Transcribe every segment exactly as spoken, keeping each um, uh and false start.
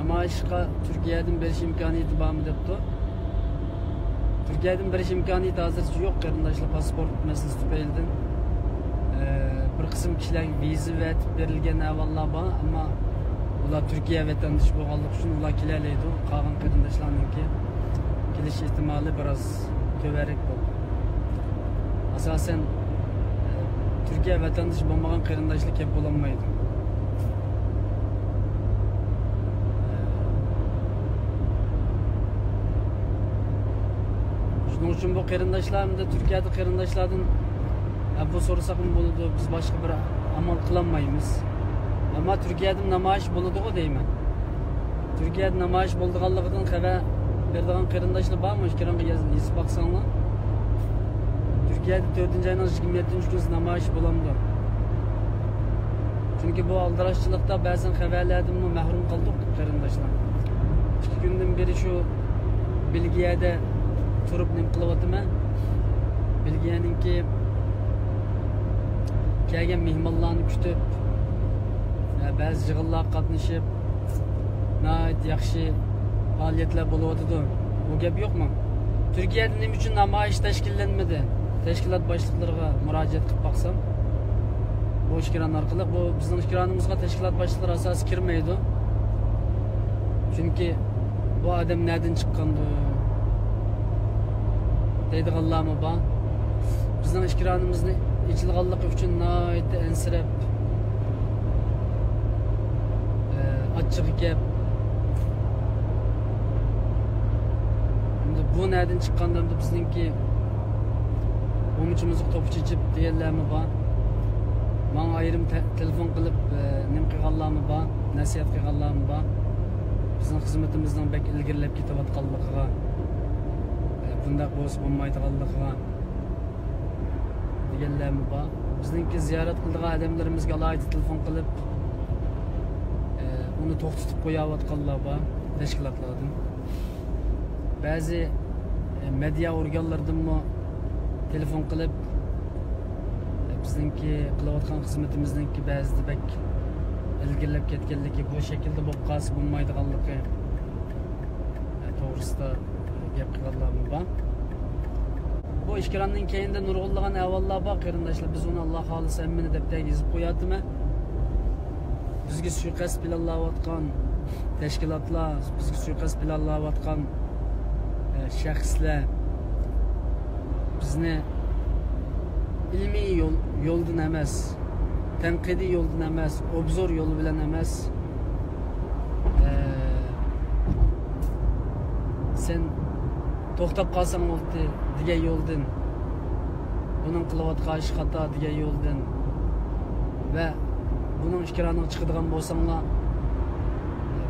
نامايىشقا تۈركىيەدىن بېرىش ئىمكانىيىتى بارمۇ دەپتۇ. تۈركىيەدىن بېرىش ئىمكانىيىتى ھازىرچە يوق، قېرىنداشلار، پاسپورت مەسىلىسى تۈپەيلىدىن. ئە، بىر قىسىم كىشىلەرگە ۋىزا ئېتىپ بېرىلگەن ئەھۋاللار بار، ئەمما ئۇلار تۈركىيە ۋەتەندىشى بولغانلىقى ئۈچۈن ئۇلار كېلەلەيدۇ. قالغان قېرىنداشلارنىڭكى كېلىش ئېھتىمالى بىراز تۆۋەنرەك بولىدۇ. ئاساسەن، ئە، تۈركىيە ۋەتەندىشى بولمىغان قېرىنداشلار كەپ بولالمايدۇ. شۇنىڭ ئۈچۈن بۇ قېرىنداشلار، ئەمدى تۈركىيەدە قېرىنداشلاردىن ئەپۇ سورىساقمۇ بولىدۇ، بىز باشقا بىر ئامال قىلالمايمىز. ئەمما تۈركىيەدە نامايىش بولىدىغۇ دەيمەن. تۈركىيەدە نامايىش بولىدىغانلىقىدىن خەۋەر بېرىدىغان قېرىنداشلار بارمۇ؟ ئىككىرەڭگە ياز-، يېزىپ باقساڭلار. تۈركىيەدە تۆتىنچى ئاينىڭ يىگىرمە يەتتىنچى كۈنى نامايىش بولامدۇ؟ چۈنكى بۇ ئالدىراشچىلىقتا بەزەن خەۋەرلەردىنمۇ مەھرۇم قالدۇق، قېرىنداشلار. ئىككى كۈندىن بېرى شۇ بېلگىيەدە تۇرۇپ نېمە قىلىۋاتىمەن؟ بېلگىيەنىڭكى كەلگەن مېھمانلارنى كۈتۈپ، بەزى يىغىنلارغا قاتنىشىپ، ناھايىتى ياخشى پائالىيەتلەر بولۇۋاتىدۇ. بۇ گەپ يوقمۇ؟ تۈركىيەدە نېمە ئۈچۈن نامايىش تەشكىللەنمىدى؟ تەشكىلات باشلىقلىرىغا مۇراجىئەت قىلىپ باقسام، بۇ ئىكران ئارقىلىق، بۇ بىزنىڭ ئىكرانىمىزغا تەشكىلات باشلىقلىرى ئاساسىي كىرمەيدۇ. چۈنكى بۇ ئادەم نەدىن چىققاندۇ دەيدىغانلارمۇ بار. بىزنىڭ ئىكرانىمىزنى ئېچىلغانلىقى ئۈچۈن ناھايىتى ئەنسىرەپ، ئاچچىقى كەپ، ئەمدى بۇ نەدىن چىققاندۇ، ئەمدى بىزنىڭكى ئۇمىچىمىزغا توپا چېچىپ دېگەنلەرمۇ بار. ماڭا ئايرىم تە-، تېلېفون قىلىپ، ئە، نېمە قىلغانلارمۇ بار، نەسىھەت قىلغانلارمۇ بار. بىزنىڭ خىزمىتىمىزنىڭ بەك ئىلگىرىلەپ كېتىۋاتقانلىقىغا، ئە، بۇنداق بولسا بولمايدىغانلىقىغا دېگەنلەرمۇ بار. بىزنىڭكى زىيارەت قىلىدىغان ئادەملىرىمىزگە ئالاھىدە تېلېفون قىلىپ، ئە، ئۇنى توختىتىپ قويۇۋاتقانلار بار تەشكىلاتلاردىن. بەزى، ئە، مېدىيا ئورگانلىرىدىنمۇ تېلېفون قىلىپ، ئە، بىزنىڭكى قىلىۋاتقان خىزمىتىمىزنىڭكى بەزىدە بەك ئىلگىرىلەپ كەتكەنلىكى، بۇ شەكىلدە بولۇپ قالسا بولمايدىغانلىقى، ئە، توغرىسىدا گەپ قىلغانلارمۇ بار. بۇ ئىكراننىڭ كەينىدە نۇرغۇنلىغان ئەھۋاللار بار، قېرىنداشلار. بىز ئۇنى، ئاللا خالىسا، ھەممىنى دەپتەرگە يېزىپ قوياتىمەن. بىزگە سۇيىقەست پىلانلاۋاتقان تەشكىلاتلار، بىزگە سۇيىقەست پىلانلاۋاتقان، ئە، شەخسلەر بىزنى ئىلمىي يول، يولدىن ئەمەس، تەنقىدىي يولدىن ئەمەس، ئوبزور يولى بىلەن ئەمەس، ئە، سەن توختاپ قالساڭ بولدى دېگەن يولدىن، بۇنىڭ قىلىۋاتقان ئىشى خاتا دېگەن يولدىن ۋە بۇنىڭ ئىكرانىغا چىقىدىغان بولساڭلار،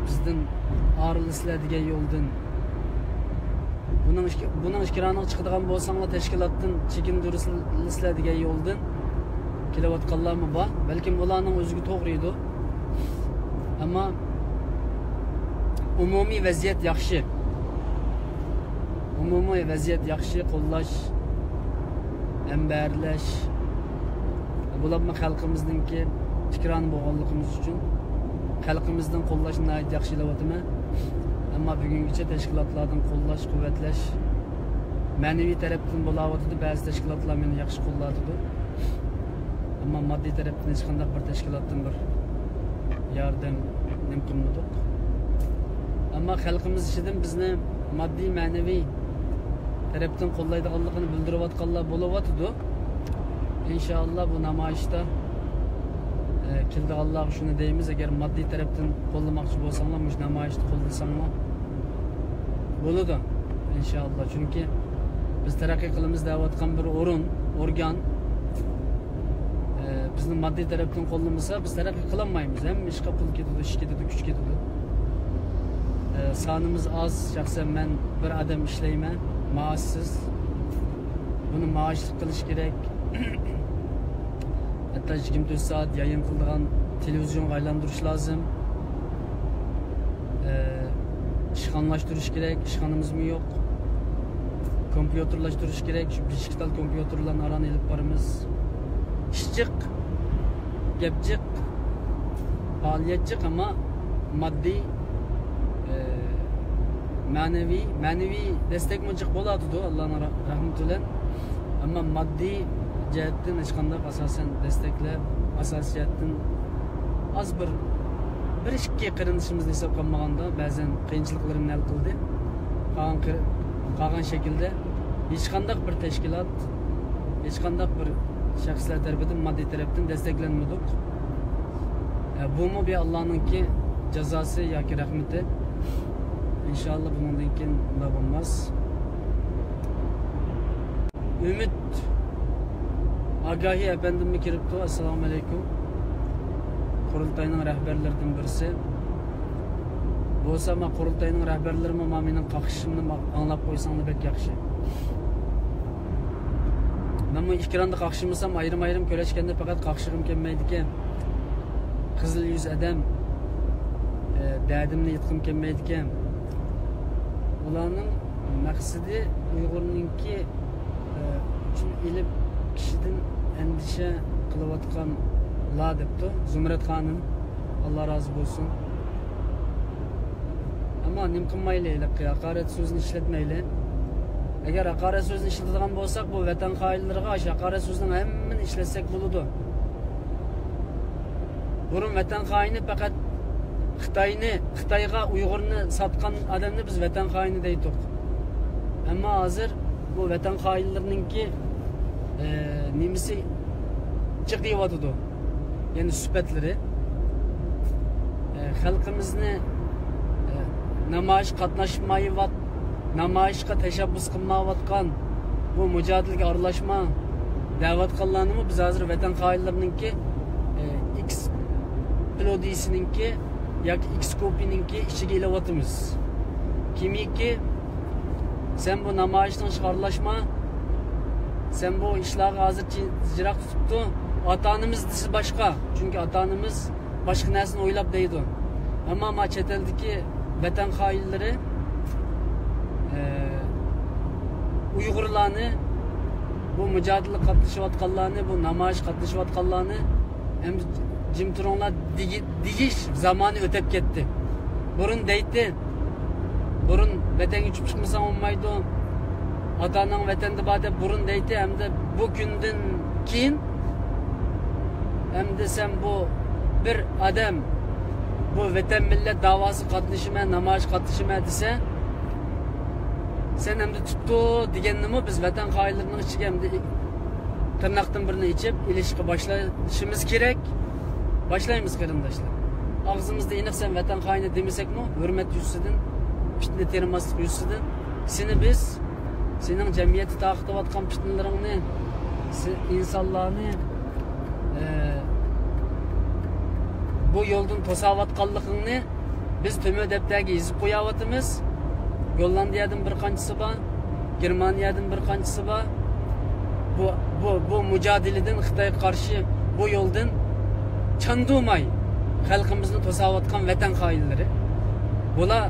بىزدىن ئايرىلىسىلەر دېگەن يولدىن، بۇنىڭ ئىك-، بۇنىڭ ئىكرانىغا چىقىدىغان بولساڭلار، تەشكىلاتتىن چېكىندۈرۈلىسىلەر دېگەن يولدىن كېلىۋاتقانلارمۇ بار. بەلكىم ئۇلارنىڭ ئۆزىگە توغرا ئىدى. ئەمما ئومۇمىي ۋەزىيەت ياخشى. ئومۇمىي ۋەزىيەت ياخشى، قوللاش، ھەمبەھىرلەش. بولۇپمۇ خەلقىمىزنىڭكى ئىكرانى بولغانلىقىمىز ئۈچۈن خەلقىمىزدىن قوللاشنى ناھايىتى ياخشى ئېلىۋاتىمەن. ئەمما بۈگۈنگىچە تەشكىلاتلاردىن قوللاش، قۇۋۋەتلەش، مەنىۋى تەرەپتىن بولاۋاتىدۇ. بەزى تەشكىلاتلار مېنى ياخشى قوللاۋاتىدۇ. ئەمما ماددىي تەرەپتىن ھېچقانداق بىر تەشكىلاتتىن بىر ياردەم نېمە قىلمىدۇق. ئەمما خەلقىمىز ئىچىدىن بىزنى ماددىي، مەنىۋى تەرەپتىن قوللايدىغانلىقىنى بىلدۈرۈۋاتقانلار بولۇۋاتىدۇ. ئىنشائاللا، بۇ نامايىشتا، ئە، كېلىدىغانلارغا شۇنى دەيمىز، ئەگەر ماددىي تەرەپتىن قوللىماقچى بولساڭلار، مۇشۇ نامايىشتا قوللىساڭلار بولىدۇ، ئىنشائاللا. چۈنكى بىز تەرەققىي قىلىمىز دەۋاتقان بىر ئورۇن، ئورگان، ئە، بىزنى ماددىي تەرەپتىن قوللىمىسا، بىز تەرەققىي قىلالمايمىز. ھەممە ئىشقا پۇل كېتىدۇ، ئىش كېتىدۇ، كۈچ كېتىدۇ. ئە، سانىمىز ئاز. شەخسەن مەن بىر ئادەم ئىشلەيمەن، مائاشسىز. بۇنى مائاشلىق قىلىش كېرەك. ھەتتا يىگىرمە تۆت سائەت يايىن قىلىدىغان تېلېۋىزىيونغا ئايلاندۇرۇش لازىم. ئە، ئىشخانىلاشتۇرۇش كېرەك، ئىشخانىمىزمۇ يوق. كومپيۇتېرلاشتۇرۇش كېرەك، شۇ بېشىكتال كومپيۇتېرلارنى ئاران ئېلىپ بارىمىز. ئىش جىق، گەپ جىق، پائالىيەت جىق، ئەمما ماددىي ئە، مەنىۋى، مەنىۋى دەستەكمۇ جىق بولاتىدۇ، ئاللانىڭ رە-، رەھمىتى بىلەن. ئەمما ماددىي جەھەتتىن ھېچقانداق ئاساسەن دەستەكلەر، ئاساسىي جەھەتتىن ئاز بىر، بىر ئىككى قېرىندىشىمىزنى ھېسابقا ئالمىغاندا، بەزەن قىيىنچىلىقلىرىمنى ھەل قىلدى. قالغان قېرى-، قالغان شەكىلدە ھېچقانداق بىر تەشكىلات، ھېچقانداق بىر شەخسلەر تەرىپىدىن، ماددىي تەرەپتىن دەستەكلەنمىدۇق. ئە، بۇمۇ بىر ئاللانىڭكى جازاسى ياكى رەھمىتى. ئىنشاللا بۇنىڭدىن كېيىن ئۇنداق بولماس. ئۈمىد ئاگاھى ئەپەندىممۇ كىرىپتۇ. ئەسسالامۇ ئەلەيكۇم. قۇرۇلتاينىڭ رەھبەرلىرىدىن بىرسى. بولسا ما قۇرۇلتاينىڭ رەھبەرلىرىمۇ ما مېنىڭ قاقشىشىمنى ما ئاڭلاپ قويساڭلار بەك ياخشى. مەنمۇ ئېكراندا قاقشىمىسام، ئايرىم-ئايرىم كۆرۈشكەندە پەقەت قاقشىغۇم كەلمەيدىكەن. قىزىل يۈز ئادەم، ئە، دەردىمنى ئېيتقۇم كەلمەيدىكەن. ئۇلارنىڭ مەقسىتى ئۇيغۇرنىڭكى، ئە، ئۈچۈن ئېلىپ كىشىدىن ئەندىشە قىلىۋاتقانلار دەپتۇ زۇمرەت خانىم. ئاللا رازى بولسۇن. ئەمما نېمە قىلمايلى، ھېلىقى ھاقارەت سۆزنى ئىشلەتمەيلى. ئەگەر ھاقارەت سۆزنى ئىشلىتىدىغان بولساق، بۇ ۋەتەن خائىنلىرىغا ئاشۇ ھاقارەت سۆزنىڭ ھەممىنى ئىشلەتسەك بولىدۇ. بۇرۇن ۋەتەن خائىنى پەقەت خىتاينى، خىتايغا ئۇيغۇرنى ساتقان ئادەمنى بىز ۋەتەن خائىنى دەيتتۇق. ئەمما ھازىر بۇ ۋەتەن خائىنلىرىنىڭكى، ئە، نېمىسى جىقىيىۋاتىدۇ. يەنى سۈپەتلىرى، ئە، خەلقىمىزنى، ئە، نامايىش قاتناشمايۋات-، نامايىشقا تەشەببۇس قىلمايۋاتقان بۇ مۇجادىلىگە ئارىلاشما دەۋاتقانلارنىمۇ بىز ھازىر ۋەتەن خائىنلىرىنىڭكى، ئە، ئېكسپلودىيىسىنىڭكى ياكى ئېكسكوپىنىڭكى ئىچىگە ئېلىۋاتىمىز. كىمكى، سەن بۇ نامايىشنىڭ ئىشىغا ئارىلاشما، سەن بۇ ئىشلارغا ھازىر چى-، يىراق تۇتۇپتۇ. ئاتا-ئانىمىز دېسە باشقا، چۈنكى ئاتا-ئانىمىز باشقا نەرسىنى ئويلاپ دەيدۇ. ئەمما ما چەت ئەلدىكى ۋەتەن خائىنلىرى، ئە، ئۇيغۇرلارنى، بۇ مۇجادىلە قاتنىشىۋاتقانلارنى، بۇ نامايىش قاتنىشىۋاتقانلارنى ئەمدى جىم تۇرۇڭلار دېگى-، دېيىش زامانى ئۆتۈپ كەتتى. بۇرۇن دەيتتى، بۇرۇن ۋەتەنگە ئۇچۇپ چىقمىساڭ بولمايدۇ، ئاتا-ئاناڭ ۋەتەندە بار دەپ بۇرۇن دەيتتى. ئەمدى بۇ كۈندىن كېيىن، ئەمدى سەن بۇ بىر ئادەم بۇ ۋەتەن مىللەت داۋاسىغا قاتنىشىمەن، نامايىشقا قاتنىشىمەن دېسە، سەن ئەمدى تۇتتۇ دېگەننىمۇ بىز ۋەتەن خائىنلىرىنىڭ ئىچىگە ئەمدى تىرناقتىن بىرنى ئېچىپ ئېلىشقا باشلىشىمىز كېرەك. باشلايمىز، قېرىنداشلار. ئاغزىمىزدا ئېنىق سەن ۋەتەن خائىنى دېمىسەكمۇ، ھۆرمەت يۈزىسىدىن، پىتنە تېرىماسلىق يۈزىسىدىن سېنى بىز، سېنىڭ جەمئىيەتتە تارقىتىۋاتقان پىتنىلىرىڭنى، سە-، ئىنسانلارنى، ئە، بۇ يولدىن توساۋاتقانلىقىڭنى بىز تۈمە دەپتەرگە يېزىپ قوياۋاتىمىز. گوللاندىيەدىن بىر قانچىسى بار، گېرمانىيەدىن بىر قانچىسى بار. بۇ، بۇ، بۇ مۇجادىلىدىن، خىتايغا قارشى بۇ يولدىن چاندۇرماي خەلقىمىزنى توساۋاتقان ۋەتەن خائىنلىرى. بۇلار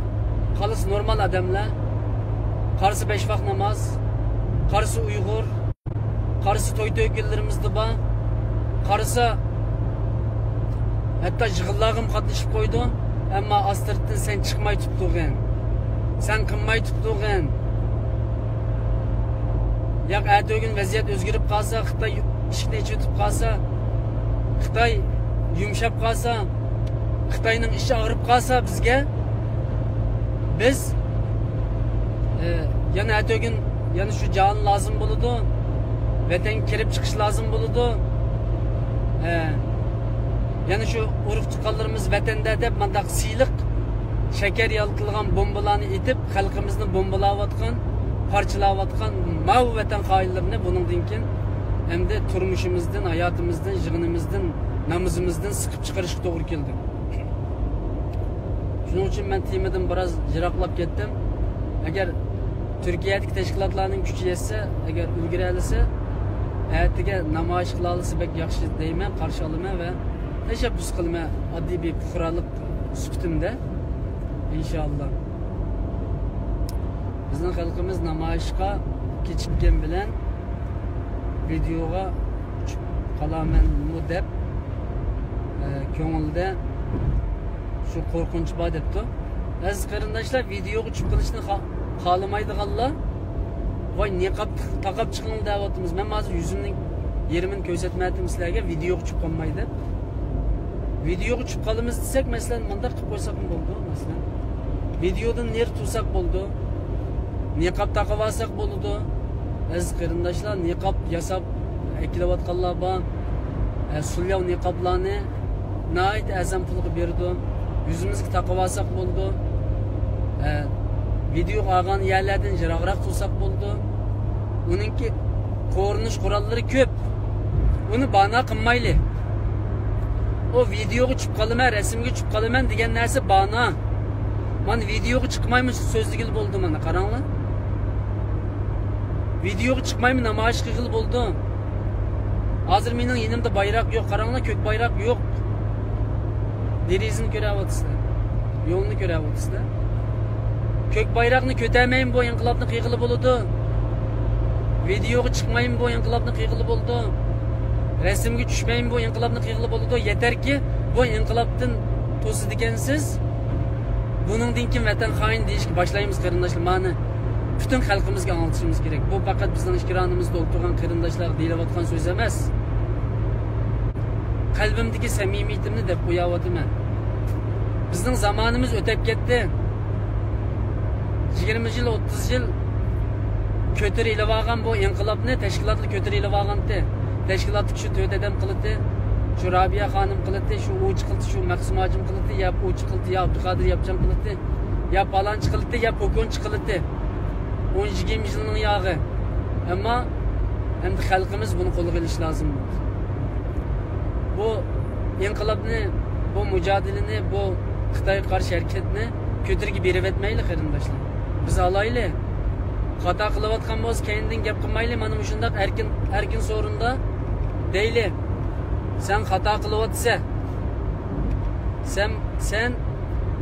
قارىسا نورمال ئادەملەر، قارىسا بەش ۋاق ناماز، قارىسا ئۇيغۇر، قارىسا توي تۆگىلىرىمىزدە بار. قارىسا ھەتتا يىغىنلارغىمۇ قاتنىشىپ قويىدۇ. ئەمما ئاستىرتتىن سەن چىقماي تۇرۇپتۇغىن، سەن قىلماي تۇرۇپتۇغىن. ياق، ئەتىگۈن ۋەزىيەت ئۆزگىرىپ قالسا، خىتاي ئىشىكنى ئېچىۋېتىپ قالسا، خىتاي يۇمشاپ قالسا، خىتاينىڭ ئىچى ئاغرىپ قالسا بىزگە، بىز، ئە، يەنە ئەتىگۈن يەنە شۇ جاھان لازىم بولىدۇ، ۋەتەنگە كىرىپ چىقىش لازىم بولىدۇ، ئە، يەنە شۇ ئۇرۇق تۇغقانلىرىمىز ۋەتەندە دەپ مانداق سىلىق شەكەر يالقىلىغان بومبىلارنى ئېتىپ، خەلقىمىزنى بومبىلاۋاتقان، پارچىلاۋاتقان ماۋۇ ۋەتەن خائىنلىرىنى بۇنىڭدىن كېيىن ئەمدى تۇرمۇشىمىزدىن، ھاياتىمىزدىن، يىغىنىمىزدىن، نامىزىمىزدىن سىقىپ چىقىرىشقا توغرا كەلدى. شۇنىڭ ئۈچۈن مەن تېمىدىن بىراز يىراقلاپ كەتتىم. ئەگەر تۈركىيەدىكى تەشكىلاتلارنىڭ كۈچى يەتسە، ئەگەر ئۈلگۈرەلىسە، ئەتىگە نامايىش قىلالىسا بەك ياخشى دەيمەن، قارشى ئالىمەن ۋە تەشەببۇس قىلىمەن ئاددىي بىر پۇقرالىق سۈپىتىمدە، ئىنشائاللا. بىزنىڭ خەلقىمىز نامايىشقا كېچىككەن بىلەن ۋىدېئوغا چۈشۈپ قالامەنمۇ دەپ، ئە، كۆڭلىدە شۇ قورقۇنچ بار دەپتۇ. ئەزىز قېرىنداشلار، ۋىدېئوغا چۈشۈپ قېلىشنى خا-، خالىمايدىغانلار، ۋاي، نىقاب تاق-، تاقاپ چىقىڭ دەۋاتىمىز. مەن ھازىر يۈزۈمنىڭ يېرىمىنى كۆرسەتمەيتىم سىلەرگە، ۋىدېئوغا چۈشۈپ قالماي دەپ. ۋىدېئوغا چۈشۈپ قالىمىز دېسەك، مەسىلەن، مۇنداق قىلىپ قويساقمۇ بولىدۇ، مەسىلەن. ۋىدېئودىن نېرى تۇرساق بولىدۇ. نىقاب تاقىۋالساق بولىدۇ. ئەزىز قېرىنداشلار، نىقاب ياساپ ئەكېلىۋاتقانلار بار. ئە، سۇلياۋ نىقابلارنى ناھايىتى ئەرزان پۇلغا بېرىدۇ. يۈزىمىزگە تاقىۋالساق بولىدۇ. ئە، ۋىدېئوغا ئالغان يەرلەردىن يىراقراق تۇرساق بولىدۇ. ئۇنىڭكى قورۇنۇش قوراللىرى كۆپ. ئۇنى بانا قىلمايلى. ئۇ ۋىدېئوغا چۈشۈپ قالىمەن، رەسىمگە چۈشۈپ قالىمەن دېگەن نەرسە بانا. مانا ۋىدېئوغا چىقمايمىز سۆزلىگىلى بولىدۇ، مانا قاراڭلار. ۋىدېئوغا چىقمايمەن، نامايىش قىلغىلى بولىدۇ. ھازىر مېنىڭ يېنىمدا بايراق يوق، قاراڭلار، كۆك بايراق يوق. دېرىزىنى كۆرەۋاتىسىلەر. يولنى كۆرەۋاتىسىلەر. كۆك بايراقنى كۆتەرمەيمەن، بۇ ئىنقىلابنى قىلغىلى بولىدۇ. ۋىدېئوغا چىقمايمەن، بۇ ئىنقىلابنى قىلغىلى بولىدۇ. رەسىمگە چۈشمەيمەن، بۇ ئىنقىلابنى قىلغىلى بولىدۇ. يېتەركى، بۇ ئىنقىلابتىن توسىدىكەنسىز، بۇنىڭدىن كېيىن ۋەتەن خائىنى دېيىشكە باشلايمىز، قېرىنداشلار. مانا پۈتۈن خەلقىمىزگە ئاڭلىتىشىمىز كېرەك. بۇ پەقەت بىزنىڭ ئېكرانىمىزدا ئولتۇرغان قېرىنداشلارغا دېيىلىۋاتقان سۆز ئەمەس. قەلبىمدىكى سەمىمىيىتىمنى دەپ قوياۋاتىمەن. بىزنىڭ زامانىمىز ئۆتەپ كەتتى. يىگىرمە يىل، ئوتتۇز يىل كۆتۈرە ئېلىۋالغان بۇ ئىنقىلابنى تەشكىلاتلا كۆتۈرە ئېلىۋالغانتى. تەشكىلاتتىكى شۇ تۆت ئادەم قىلىتتى، شۇ رابىيە خانىم قىلىتتى، شۇ ئۇچى قىلىتتى، شۇ مەخسۇم ھاجىم قىلىتتى، يا ئۇچى قىلىتتى، يا ئابدۇقادىر ياپچان قىلىتتى، يا پالانچى قىلىتتى، يا پوكونچى قىلىتتى. ئون يىگىرمە يىلنىڭ ياغى. ئەمما ئەمدى خەلقىمىز بۇنى قولغا ئېلىشى لازىم. بۇ ئىنقىلابنى، بۇ مۇجادىلىنى، بۇ خىتايغا قارشى ھەرىكەتنى كۆتۈرىگە بېرىۋەتمەيلى، قېرىنداشلار. بىز ئالايلى. خاتا قىلىۋاتقان بولسا، كەينىدىن گەپ قىلمايلى. مانا مۇشۇنداق ئەركىن، ئەركىن سورۇندا دەيلى، سەن خاتا قىلىۋاتىسەن. سەن، سەن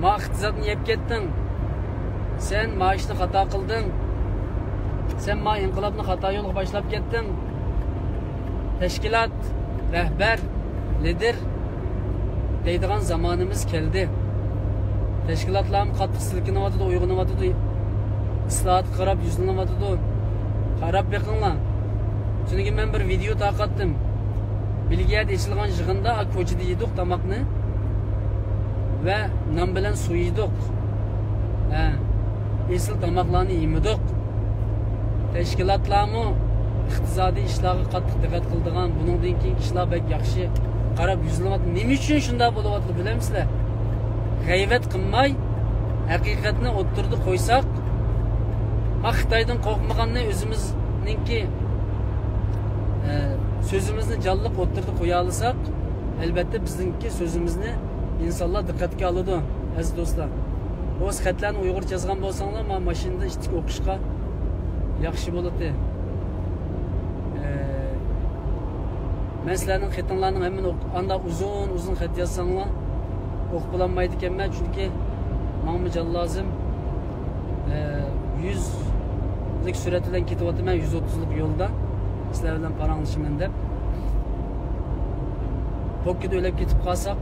ما ئىقتىسادنى يەپ كەتتىڭ. سەن ما ئىشنى خاتا قىلدىڭ. سەن ما ئىنقىلابنى خاتا يولغا باشلاپ كەتتىڭ. تەشكىلات، رەھبەر، لىدىر دەيدىغان زامانىمىز كەلدى. تەشكىلاتلارمۇ قاتتىق سىلكىنىۋاتىدۇ، ئويغىنىۋاتىدۇ. ئىسلاھاتقا قاراپ يۈزلىنىۋاتىدۇ. قاراپ بېقىڭلار. تۈنۈگۈن مەن بىر ۋىدېئو تارقاتتىم. بېلگىيەدە ئېچىلغان يىغىندا كوچىدا يېدۇق تاماقنى ۋە نان بىلەن سۇ يېدۇق. ھە، ئېسىل تاماقلارنى يېمىدۇق. تەشكىلاتلارمۇ ئىقتىسادىي ئىشلارغا قاتتىق دىققەت قىلىدىغان، بۇنىڭدىن كېيىنكى ئىشلار بەك ياخشى قاراپ يۈزلىنىۋاتىدۇ. نېمە ئۈچۈن شۇنداق بولۇۋاتىدۇ بىلەمسىلەر؟ غەيۋەت قىلماي، ھەقىقەتنى ئوتتۇرىدا قويساق، ھا، خىتايدىن قورقمىغاننى ئۆزىمىزنىڭكى، ئە، سۆزىمىزنى جانلىق ئوتتۇرىدا قويالىساق، ئەلبەتتە بىزنىڭكى سۆزىمىزنى ئىنسانلار دىققەتكە ئالىدۇ، ئەزىز دوستلار. بولمىسا خەتلەرنى ئۇيغۇرچە يازغان بولساڭلار، مانا ماشىنىدا ئىتتىك ئوقۇشقا ياخشى بولاتتى. ئە، مەن سىلەرنىڭ خېتىڭلارنىڭ ھەممىنى ئوق-، ئاندا ئۇزۇن ئۇزۇن خەت يازساڭلار، ئوقۇپ بولالمايدىكەنمەن، چۈنكى ماڭىمۇ جان لازىم. ئە، يۈزلۈك سۈرئەت بىلەن كېتىۋاتىمەن، يۈز ئوتتۇزلۇق يولدا سىلەر بىلەن پاراڭلىشىمەن دەپ. پوككىدا ئۆلۈپ كېتىپ قالساق،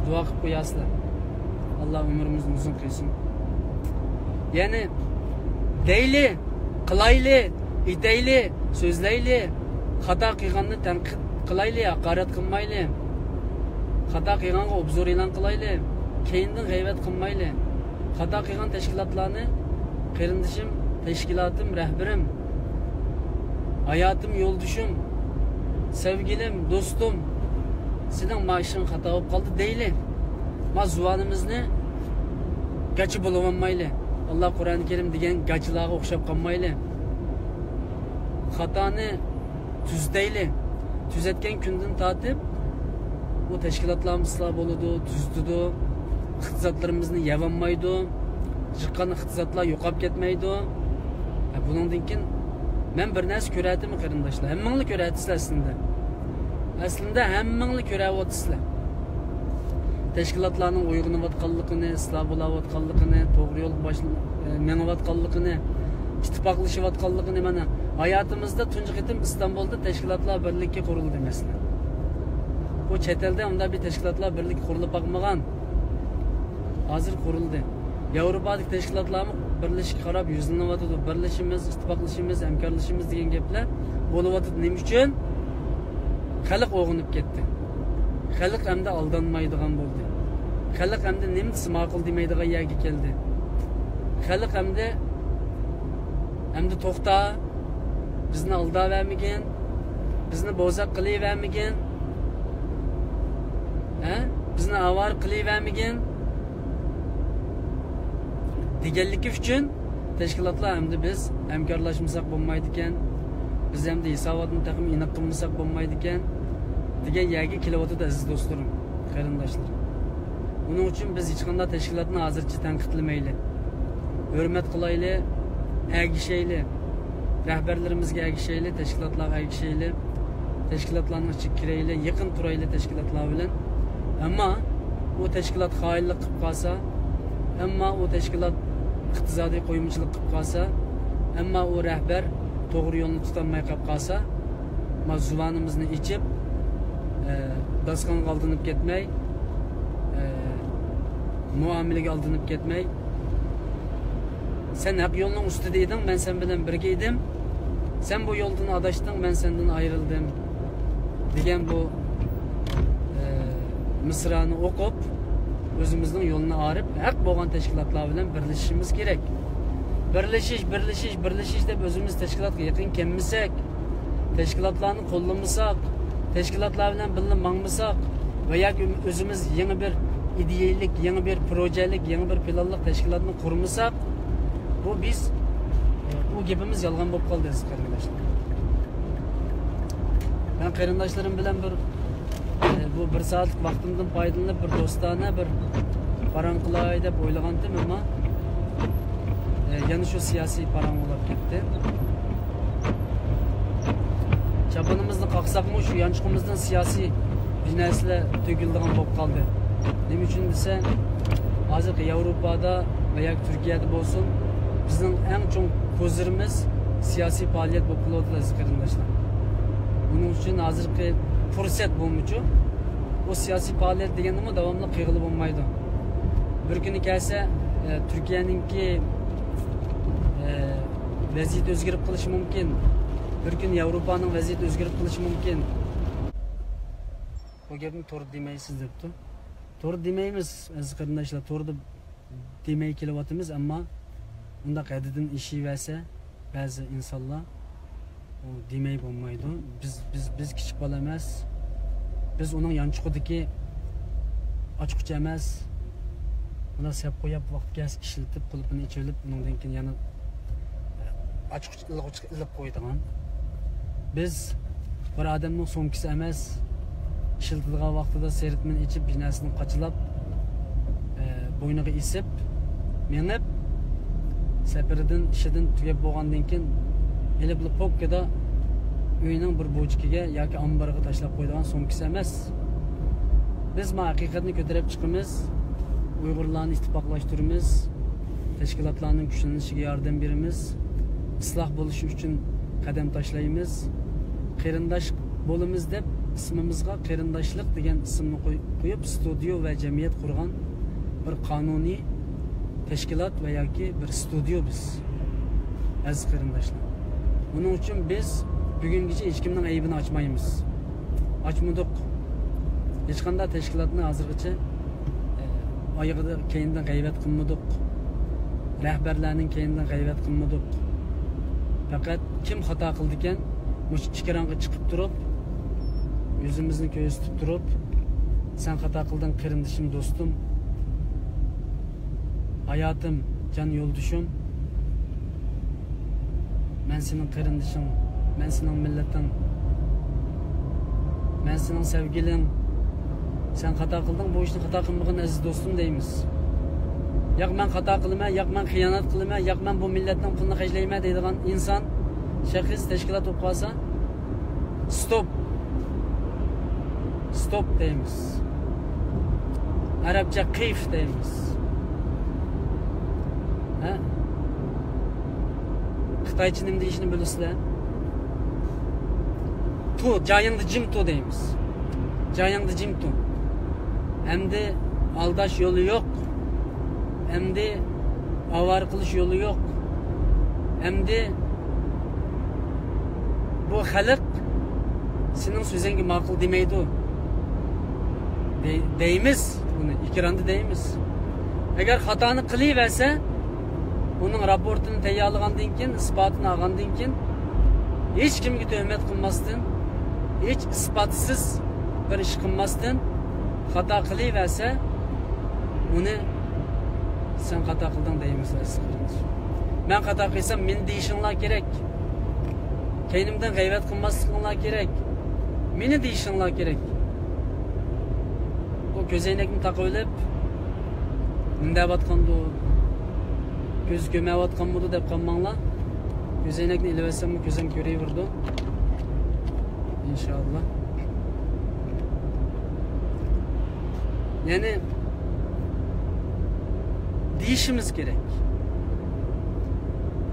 دۇئا قىلىپ قويارسىلەر. ئاللا ئۆمرىمىزنى ئۇزۇن قىلسۇن. يەنى دەيلى، قىلايلى، ئېيتايلى، سۆزلەيلى. خاتا قىلغاننى تەنقىد قىلايلى، ھاقارەت قىلمايلى. خاتا قىلغانغا ئوبزور ئېلان قىلايلى. كەينىدىن غەيۋەت قىلمايلى. خاتا قىلغان تەشكىلاتلارنى، قېرىندىشىم، تەشكىلاتىم، رەھبىرىم، ھاياتىم، يولدىشىم، سەۋگىلىم، دوستۇم، سېنىڭ ما ئىشىڭ خاتا بولۇپ قالدى دەيلى. ما زۇۋانىمىزنى گاچا بولۇۋالمايلى. ئاللا قۇرئان كەرىم دېگەن گاچىلارغا ئوخشاپ قالمايلى. خاتانى تۈزىتەيلى. تۈزەتكەن كۈندىن تارتىپ بۇ تەشكىلاتلارمۇ ئىسلاھ بولىدۇ، تۈزىتىدۇ. ئىقتىسادلىرىمىزنى يەۋالمايدۇ. يىققان ئىقتىسادلار يوقاپ كەتمەيدۇ. ھە، بۇنىڭدىن كېيىن مەن بىر نەرسە كۆرەتتىممۇ، قېرىنداشلار؟ ھەممىڭلار كۆرەتتىسىلەر ئەسلىندە. ئەسلىندە ھەممىڭلار كۆرەۋاتىسىلەر. تەشكىلاتلارنىڭ ئويغىنىۋاتقانلىقىنى، ئىسلاھ بولاۋاتقانلىقىنى، توغرا يولغا باش-، مېڭىۋاتقانلىقىنى، ئىتتىپاقلىشىۋاتقانلىقىنى. مانا، ھاياتىمىزدا تۇنجى قېتىم ئىستانبۇلدا تەشكىلاتلار بىرلىكى قۇرۇلدى، مەسىلەن. بۇ چەت ئەلدە ئۇنداق بىر تەشكىلاتلار بىرلىكى قۇرۇلۇپ باقمىغان. ھازىر قۇرۇلدى. ياۋروپادىكى تەشكىلاتلارمۇ بىرلىشىشكە قاراپ يۈزلىنىۋاتىدۇ. بىرلىشىمىز، ئىتتىپاقلىشىمىز، ھەمكارلىشىمىز دېگەن گەپلەر بولۇۋاتىدۇ. نېمە ئۈچۈن؟ خەلق ئويغىنىپ كەتتى. خەلق ئەمدى ئالدانمايدىغان بولدى. خەلق ئەمدى نېمە دېسە ماقۇل دېمەيدىغان يەرگە كەلدى. خەلق ئەمدى، ئەمدى توختا، بىزنى ئالداۋەرمىگىن، بىزنى بوزەك قىلىۋەرمىگىن، ھە؟ بىزنى ئاۋارە قىلىۋەرمىگىن دېگەنلىكى ئۈچۈن تەشكىلاتلار ئەمدى بىز ھەمكارلاشمىساق بولمايدىكەن، بىز ئەمدى ھېساباتنى تېخىمۇ ئېنىق قىلمىساق بولمايدىكەن دېگەن يەرگە كېلىۋاتىدۇ، ئەزىز دوستلىرىم، قېرىنداشلىرىم. ئۇنىڭ ئۈچۈن بىز ھېچقانداق تەشكىلاتنى ھازىرچە تەنقىدلىمەيلى. ھۆرمەت قىلايلى، ئەگىشەيلى. رەھبەرلىرىمىزگە ئەگىشەيلى، تەشكىلاتلارغا ئەگىشەيلى. تەشكىلاتلارنىڭ ئىچىگە كىرەيلى، يېقىن تۇرايلى تەشكىلاتلار بىلەن. ئەمما ئۇ تەشكىلات خائىنلىق قىلىپ قالسا، ئەمما ئۇ تەشكىلات ئىقتىسادىي قويمىچىلىق قىلىپ قالسا، ئەمما ئۇ رەھبەر توغرا يولنى تۇتالماي قېلىپ قالسا، ما زۇۋانىمىزنى ئېچىپ، ئە، داستىخانغا ئالدىنىپ كەتمەي، ئە، مۇئامىلىگە ئالدىنىپ كەتمەي، سەن ھەق يولنىڭ ئۈستىدە ئىدىڭ، مەن سەن بىلەن بىرگە ئىدىم، سەن بۇ يولدىن ئاداشتىڭ، مەن سەندىن ئايرىلدىم دېگەن بۇ، ئە، مىسرانى ئوقۇپ، ئۆزىمىزنىڭ يولىنى ئايرىپ، ھەق بولغان تەشكىلاتلار بىلەن بىرلىشىشىمىز كېرەك. بىرلىشىش، بىرلىشىش، بىرلىشىش دەپ ئۆزىمىز تەشكىلاتقا يېقىن كەلمىسەك، تەشكىلاتلارنى قوللىمىساق، تەشكىلاتلار بىلەن بىللە ماڭمىساق ۋە ياكى ئۆزىمىز يېڭى بىر ئىدىيەلىك، يېڭى بىر پروژەلىك، يېڭى بىر پىلانلىق تەشكىلاتنى قۇرمىساق، بۇ بىز، بۇ گېپىمىز يالغان بولۇپ قالدى، ئەزىز قېرىنداشلار. مەن قېرىنداشلىرىم بىلەن بىر، بۇ بىر سائەتلىك ۋاقتىمدىن پايدىلىنىپ، بىر دوستانە بىر پاراڭ قىلاي دەپ ئويلىغانتىم، ئەمما، يەنە شۇ سىياسىي پاراڭ بولاپ كەتتى. چاپىنىمىزنى قاقساقمۇ، شۇ يانچۇقىمىزدىن سىياسىي بىر نەرسىلەر تۆكۈلىدىغان بولۇپ قالدى. نېمە ئۈچۈن دېسە، ھازىرقى ياۋروپادا ۋە ياكى تۈركىيەدە بولسۇن، بىزنىڭ ئەڭ چوڭ كوزىرىمىز سىياسىي پائالىيەت بولۇپ قېلىۋاتىدۇ، ئەزىز قېرىنداشلار. بۇنىڭ ئۈچۈن ھازىرقى پۇرسەت بولمىچۇ، ئۇ سىياسىي پائالىيەت دېگەننىمۇ داۋاملىق قىلغىلى بولمايدۇ. بىر كۈنى كەلسە، ئە، تۈركىيەنىڭكى، ئە، ۋەزىيىتى ئۆزگىرىپ قېلىشى مۇمكىن. بىر كۈنى ياۋروپانىڭ ۋەزىيىتى ئۆزگىرىپ قېلىشى مۇمكىن. بۇ گەپنى توردا دېمەيسىز دەپتۇ. توردا دېمەيمىز، ئەزىز قېرىنداشلار، توردا دېمەي كېلىۋاتىمىز، ئەمما ئۇنداق ھەددىدىن ئېشىۋەرسە، بەزى ئىنسانلار، ئۇ دېمەي بولمايدۇ. بىز، بىز، بىز كىچىك بالا ئەمەس. بىز ئۇنىڭ يانچۇقىدىكى ئاچقۇچ ئەمەس. ئۇنى سەپ قويۇپ، ۋاقتى كەلسە ئىشلىتىپ، قۇلۇپىنى ئېچىۋېلىپ، ئۇنىڭدىن كېيىن يەنە ئاچقۇچ ئىلغۇچقا ئېلىپ قويىدىغان. بىز بىر ئادەمنىڭ سومكىسى ئەمەس، ئىشلىتىدىغان ۋاقتىدا سىرتىنى ئېچىپ، بىر نەرسىنى قاچىلاپ، ئە، بوينىغا ئېسىپ، مېڭىپ، سەپىرىدىن، ئىشىدىن تۈگەپ بولغاندىن كېيىن، ئېلىپلا پوككىدا ئۆينىڭ بىر بوچىكىگە ياكى ئامبارغا تاشلاپ قويىدىغان سومكىسى ئەمەس. بىز ما ھەقىقەتنى كۆتۈرۈپ چىقىمىز، ئۇيغۇرلارنى ئىتتىپاقلاشتۇرىمىز، تەشكىلاتلارنىڭ كۈچلىنىشىگە ياردەم بېرىمىز، ئىسلاھ بولۇشى ئۈچۈن قەدەم تاشلايمىز. قېرىنداش بولىمىز دەپ ئىسمىمىزغا قېرىنداشلىق دېگەن ئىسىمنى قوي-، قويۇپ، ستۇدىيو ۋە جەمئىيەت قۇرغان بىر قانۇنىي تەشكىلات ۋە ياكى بىر ستۇدىيو بىز، ئەزىز قېرىنداشلار. بۇنىڭ ئۈچۈن بىز بۈگۈنگىچە ھېچكىمنىڭ ئەيىبىنى ئاچمايمىز. ئاچمىدۇق. ھېچقانداق تەشكىلاتنى ھازىرغىچە، ئە، ئايىغىدا، كەينىدىن غەيۋەت قىلمىدۇق. رەھبەرلەرنىڭ كەينىدىن غەيۋەت قىلمىدۇق. پەقەت كىم خاتا قىلدىكەن، مۇشۇ ئېكرانغا چىقىپ تۇرۇپ، يۈزىمىزنى كۆرسىتىپ تۇرۇپ، سەن خاتا قىلدىڭ، قېرىندىشىم، دوستۇم، ھاياتىم، جان يولدىشىم، مەن سېنىڭ قېرىندىشىڭ، مەن سېنىڭ مىللىتىڭ، مەن سېنىڭ سەۋگىلىڭ. سەن خاتا قىلدىڭ، بۇ ئىشنى خاتا قىلمىغىن، ئەزىز دوستۇم، دەيمىز. ياق، مەن خاتا قىلىمەن، ياق، مەن خىيانەت قىلىمەن، ياق، مەن بۇ مىللەتنىڭ پۇلىنى خەجلەيمەن دەيدىغان ئىنسان، شەخس، تەشكىلات بولۇپ قالسا، ستوپ. ستوپ دەيمىز. ئەرەبچە قىف دەيمىز. ھە؟ خىتايچە نېمە دېيىشنى بىلىسىلەر؟ تو، جايىڭدا جىم تو دەيمىز. جايىڭدا جىم تو. ئەمدى ئالداش يولى يوق. ئەمدى ئاۋارە قىلىش يولى يوق. ئەمدى بۇ خەلق سېنىڭ سۆزۈڭگە ماقۇل دېمەيدۇ، دەي-، دەيمىز. ئۇنى ئېكراندا دەيمىز. ئەگەر خاتانى قىلىۋەرسە، ئۇنىڭ راپورتىنى تەييارلىغاندىن كېيىن، ئىسپاتىنى ئالغاندىن كېيىن، ھېچ كىمگە تۆھمەت قىلماستىن، ھېچ ئىسپاتسىز بىر ئىش قىلماستىن، خاتا قىلىۋەرسە، ئۇنى سەن خاتا قىلدىڭ دەيمىز. مەن خاتا قىلسام، مېنى دېيىشىڭلار كېرەك. كەينىمدىن غەيۋەت قىلماسلىقىڭلار كېرەك. مېنى دېيىشىڭلار كېرەك. بۇ كۆزەينەكنى تاقىۋېلىپ، نېمە دەۋاتقاندۇ، كۆزى كۆرمەيۋاتقانمىدۇ دەپ قالماڭلار. كۆزەينەكنى ئېلىۋەتسەممۇ كۆزۈم كۆرۈۋېرىدۇ. ئىنشاللا. يەنى دېيىشىمىز كېرەك.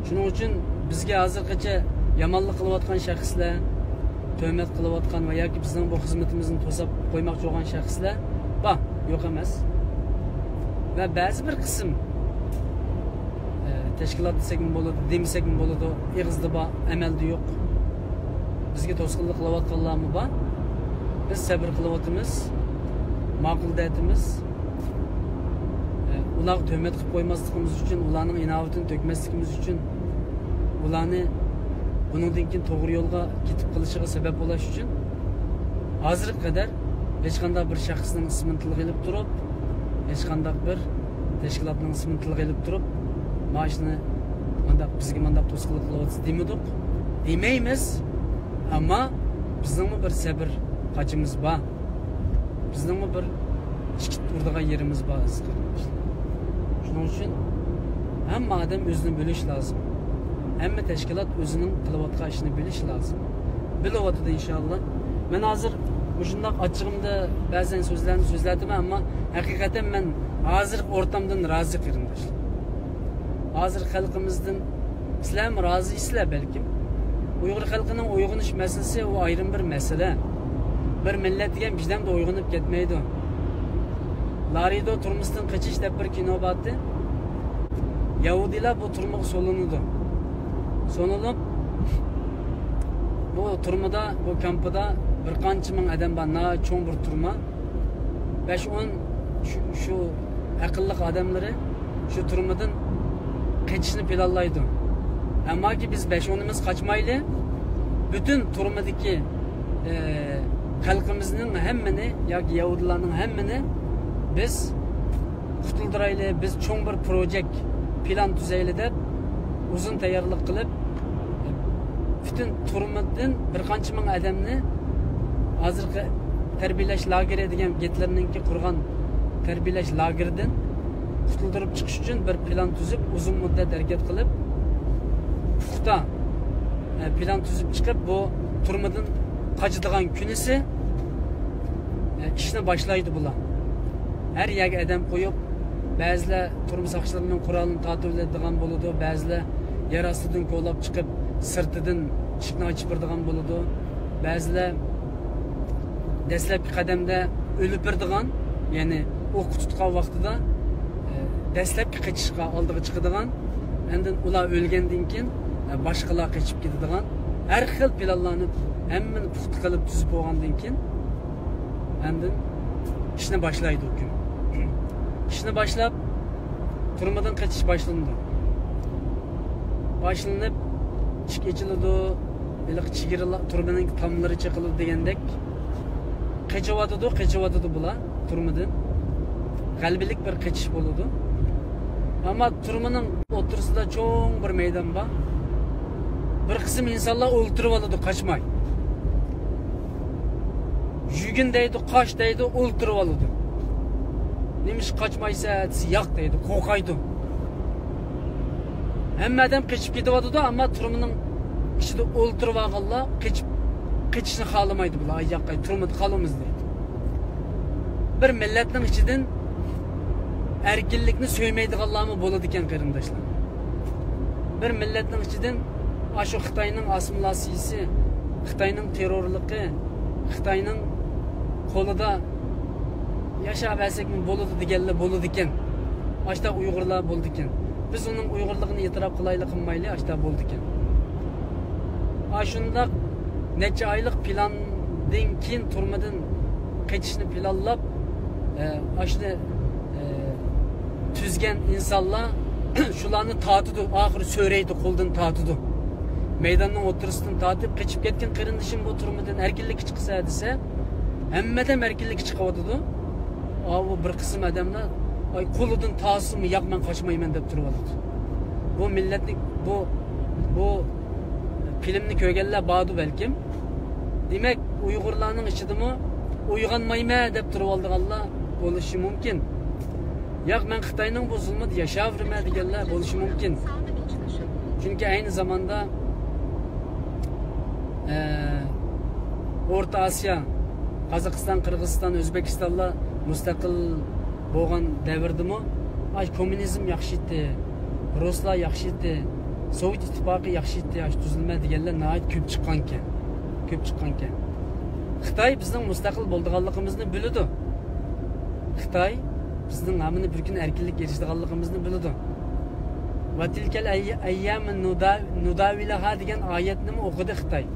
شۇنىڭ ئۈچۈن بىزگە ھازىرغىچە يامانلىق قىلىۋاتقان شەخسلەر، تۆھمەت قىلىۋاتقان ۋە ياكى بىزنىڭ بۇ خىزمىتىمىزنى توساپ قويماقچى بولغان شەخسلەر بار، يوق ئەمەس. ۋە بەزى بىر قىسىم، ئە، تەشكىلات دېسەكمۇ بولىدۇ، دېمىسەكمۇ بولىدۇ، ئېغىزدا بار، ئەمەلدە يوق. بىزگە توسقۇنلۇق قىلىۋاتقانلارمۇ بار. بىز سەبرى قىلىۋاتىمىز، ماقۇل دەۋاتىمىز. ئە، ئۇلارغا تۆھمەت قىلىپ قويماسلىقىمىز ئۈچۈن، ئۇلارنىڭ ئىناۋىتىنى تۆكمەسلىكىمىز ئۈچۈن، ئۇلارنى بۇنىڭدىن كېيىن توغرا يولغا كېتىپ قېلىشىغا سەۋەب بولۇش ئۈچۈن ھازىرغا قەدەر ھېچقانداق بىر شەخسنىڭ ئىسمىنى تىلغا ئېلىپ تۇرۇپ، ھېچقانداق بىر تەشكىلاتنىڭ ئىسمىنى تىلغا ئېلىپ تۇرۇپ، مانا شۇنى مانداق، بىزگە مانداق توسقۇنلۇق قىلىۋاتىسىز دېمىدۇق، دېمەيمىز. ئەمما بىزنىڭمۇ بىر سەبر قاچىمىز بار. بىزنىڭمۇ بىر ئىككىت ئۇرىدىغان يېرىمىز بار، ئەزىز قېرىنداشلار. شۇنىڭ ئۈچۈن ھەممە ئادەم ئۆزىنى بىلىشى لازىم. ھەممە تەشكىلات ئۆزىنىڭ قىلىۋاتقان ئىشىنى بىلىشى لازىم. بىلىۋاتىدۇ، ئىنشاللا. مەن ھازىر مۇشۇنداق ئاچچىقىمدا بەزەن سۆزلەرنى سۆزلەۋاتىمەن، ئەمما ھەقىقەتەن مەن ھازىرقى ئورتامدىن رازى، قېرىنداشلار. ھازىر خەلقىمىزدىن سىلەرمۇ رازىسىلەر بەلكىم. ئۇيغۇر خەلقىنىڭ ئويغىنىش مەسىلىسى، ئۇ ئايرىم بىر مەسىلە. بىر مىللەت دېگەن بىردەمدە ئويغىنىپ كەتمەيدۇ. لارىدو تۇرمۇشتىن قېچىش دەپ بىر كىنو بارتى. يەھۇدىيلار بۇ تۈرمىگە سولىنىدۇ. سولىنىپ، بۇ تۈرمىدە، بۇ كامپىدا بىر قانچە مىڭ ئادەم بار، ناھايىتى چوڭ بىر تۈرمە. بەش ئون شۇ، شۇ ئەقىللىق ئادەملىرى شۇ تۈرمىدىن قېچىشنى پىلانلايدۇ. ئەمماكى بىز بەش ئونىمىز قاچمايلى، پۈتۈن تۈرمىدىكى، ئە، خەلقىمىزنىڭ ھەممىنى ياكى يەھۇدىيلارنىڭ ھەممىنى بىز قۇتۇلدۇرايلى، بىز چوڭ بىر پروژېكت پىلان تۈزەيلى دەپ ئۇزۇن تەييارلىق قىلىپ، پۈتۈن تۈرمىدىن بىر قانچە مىڭ ئادەمنى ھازىرقى تەربىيەلەش لاگېرى دېگەن گىتلېرنىڭكى قۇرغان تەربىيەلەش لاگېرىدىن قۇتۇلدۇرۇپ چىقىش ئۈچۈن بىر پىلان تۈزۈپ، ئۇزۇن مۇددەت ھەرىكەت قىلىپ، پۇختا، ئە، پىلان تۈزۈپ چىقىپ، بۇ تۈرمىدىن قاچىدىغان كۈنىسى، ئە، ئىشنى باشلايدۇ بۇلار. ھەر يەرگە ئادەم قويۇپ، بەزىلەر تۈرمە ساقچىلىرىنىڭ قورالىنى تارتىۋېلىدىغان بولىدۇ، بەزىلەر يەر ئاستىدىن كولاپ چىقىپ، سىرتىدىن ئىشىكنى ئاچىپ بېرىدىغان بولىدۇ. بەزىلەر دەسلەپكى قەدەمدە ئۆلۈپ بېرىدىغان، يەنى ئوققا تۇتقان ۋاقتىدا، ئە، دەسلەپكى قېچىشقا ئالدىغا چىقىدىغان، ئاندىن ئۇلار ئۆلگەندىن كېيىن، ئە، باشقىلار قېچىپ كېتىدىغان، ھەر خىل پىلانلارنى ھەممىنى پۇختا قىلىپ تۈزۈپ بولغاندىن كېيىن، ئاندىن ئىشنى باشلايدۇ ئۇ كۈن. ئىشنى باشلاپ، تۈرمىدىن قېچىش باشلىنىدۇ. باشلىنىپ، ئىشىك ئېچىلىدۇ، ھېلىقى چېگرىلار، تۈرمىنىڭ تاملىرى چېقىلىدۇ دېگەندەك، قېچىۋاتىدۇ، قېچىۋاتىدۇ بۇلار تۈرمىدىن. غەلىبىلىك بىر قېچىش بولىدۇ. ئەمما تۈرمىنىڭ ئوتتۇرىسىدا چوڭ بىر مەيدان بار. بىر قىسىم ئىنسانلار ئولتۇرۇۋالىدۇ، قاچماي. يۈگۈن دەيدۇ، قاچ دەيدۇ، ئولتۇرۇۋالىدۇ. نېمىشقا قاچمايسەن دېسە، ياق دەيدۇ، قورقايدۇ. ھەممە ئادەم قېچىپ كېتىۋاتىدۇ، ئەمما تۈرمىنىڭ ئىچىدە ئولتۇرۇۋالغانلار قېچىپ، قېچىشنى خالىمايدۇ بۇلار. ئاي ياققاي، تۈرمىدە قالىمىز دەيدۇ. بىر مىللەتنىڭ ئىچىدىن ئەركىنلىكنى سۆيمەيدىغانلارمۇ بولىدىكەن، قېرىنداشلار. بىر مىللەتنىڭ ئىچىدىن ئاشۇ خىتاينىڭ ئاسسىمىلياتسىيىسى، خىتاينىڭ تېررورلۇقى، خىتاينىڭ قولىدا ياشاۋەرسەكمۇ بولىدۇ دېگەنلەر بولىدىكەن. ئاشتا ئۇيغۇرلار بولىدىكەن. بىز ئۇنىڭ ئۇيغۇرلۇقىنى ئېتىراپ قىلايلى قىلمايلى، ئاشتا بولىدىكەن. ئاشۇنداق نەچچە ئايلىق پىلاندىن كېيىن تۈرمىدىن قېچىشنى پىلانلاپ، ئە، ئاشۇنى، ئە، تۈزگەن ئىنسانلار شۇلارنى تارتىدۇ، ئاخىرى سۆرەيدۇ، قولدىن تارتىدۇ. مەيداننىڭ ئوتتۇرىسىدىن تارتىپ، قېچىپ كەتكەن قېرىندىشىم بۇ تۈرمىدىن ئەركىنلىككە چىقسا دېسە، ھەممە ئادەم ئەركىنلىككە چىقىۋاتىدۇ. ئاۋۇ بىر قىسىم ئادەملەر، ئاي، قولىدىن تارتسىمۇ، ياق، مەن قاچمايمەن دەپ تۇرۇۋاتىدۇ. بۇ مىللەتنى، بۇ، بۇ فىلىمنى كۆرگەنلەر باردۇ بەلكىم. دېمەك، ئۇيغۇرلارنىڭ ئىچىدىمۇ ئويغانمايمەن دەپ تۇرۇۋالىدىغانلار بولۇشى مۇمكىن. ياق، مەن خىتاينىڭ بۇ زۇلمىدا ياشاۋېرىمەن دېگەنلەر بولۇشى مۇمكىن. چۈنكى ئەينى زاماندا، ئە، ئورتا ئاسىيا، قازاقىستان، قىرغىزىستان، ئۆزبېكىستانلار مۇستەقىل بولغان دەۋردىمۇ، ئاي، كوممۇنىزم ياخشى ئىدى، رۇسلار ياخشى ئىدى، سوۋېت ئىتتىپاقى ياخشى ئىدى، ئاش تۈزۈلمە دېگەنلەر ناھايىتى كۆپ چىققانكەن. كۆپ چىققانكەن. خىتاي بىزنىڭ مۇستەقىل بولىدىغانلىقىمىزنى بىلىدۇ. خىتاي بىزنىڭ ھەممىنى بىر كۈن ئەركىنلىككە ئېرىشىدىغانلىقىمىزنى بىلىدۇ. ۋە تىلكەل ئەييامۇ نۇداۋىلۇھا دېگەن ئايەتنىمۇ ئوقۇدى خىتاي.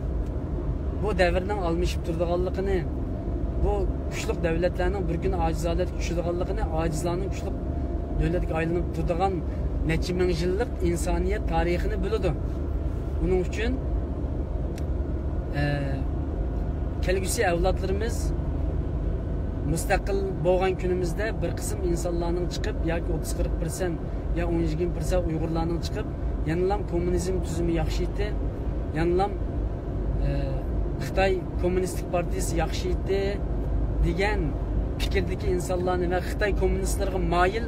بۇ دەۋرنىڭ ئالمىشىپ تۇرىدىغانلىقىنى، بۇ كۈچلۈك دۆلەتلەرنىڭ بىر كۈن ئاجىز ھالەتكە چۈشىدىغانلىقىنى، ئاجىزلارنىڭ كۈچلۈك دۆلەتكە ئايلىنىپ تۇرىدىغان نەچچە مىڭ يىللىق ئىنسانىيەت تارىخىنى بىلىدۇ. بۇنىڭ ئۈچۈن، ئە، كەلگۈسى ئەۋلادلىرىمىز مۇستەقىل بولغان كۈنىمىزدە بىر قىسىم ئىنسانلارنىڭ چىقىپ، ياكى ئوتتۇز قىرىق پىرسەنت، يا ئون يىگىرمە پىرسەنت ئۇيغۇرلارنىڭ چىقىپ، يەنىلام كوممۇنىزم تۈزۈمى ياخشى ئىدى، يەنىلام، ئە، خىتاي كوممۇنىستىك پارتىيىسى ياخشى ئىدى دېگەن پىكىردىكى ئىنسانلارنى ۋە خىتاي كوممۇنىستلىرىغا مايىل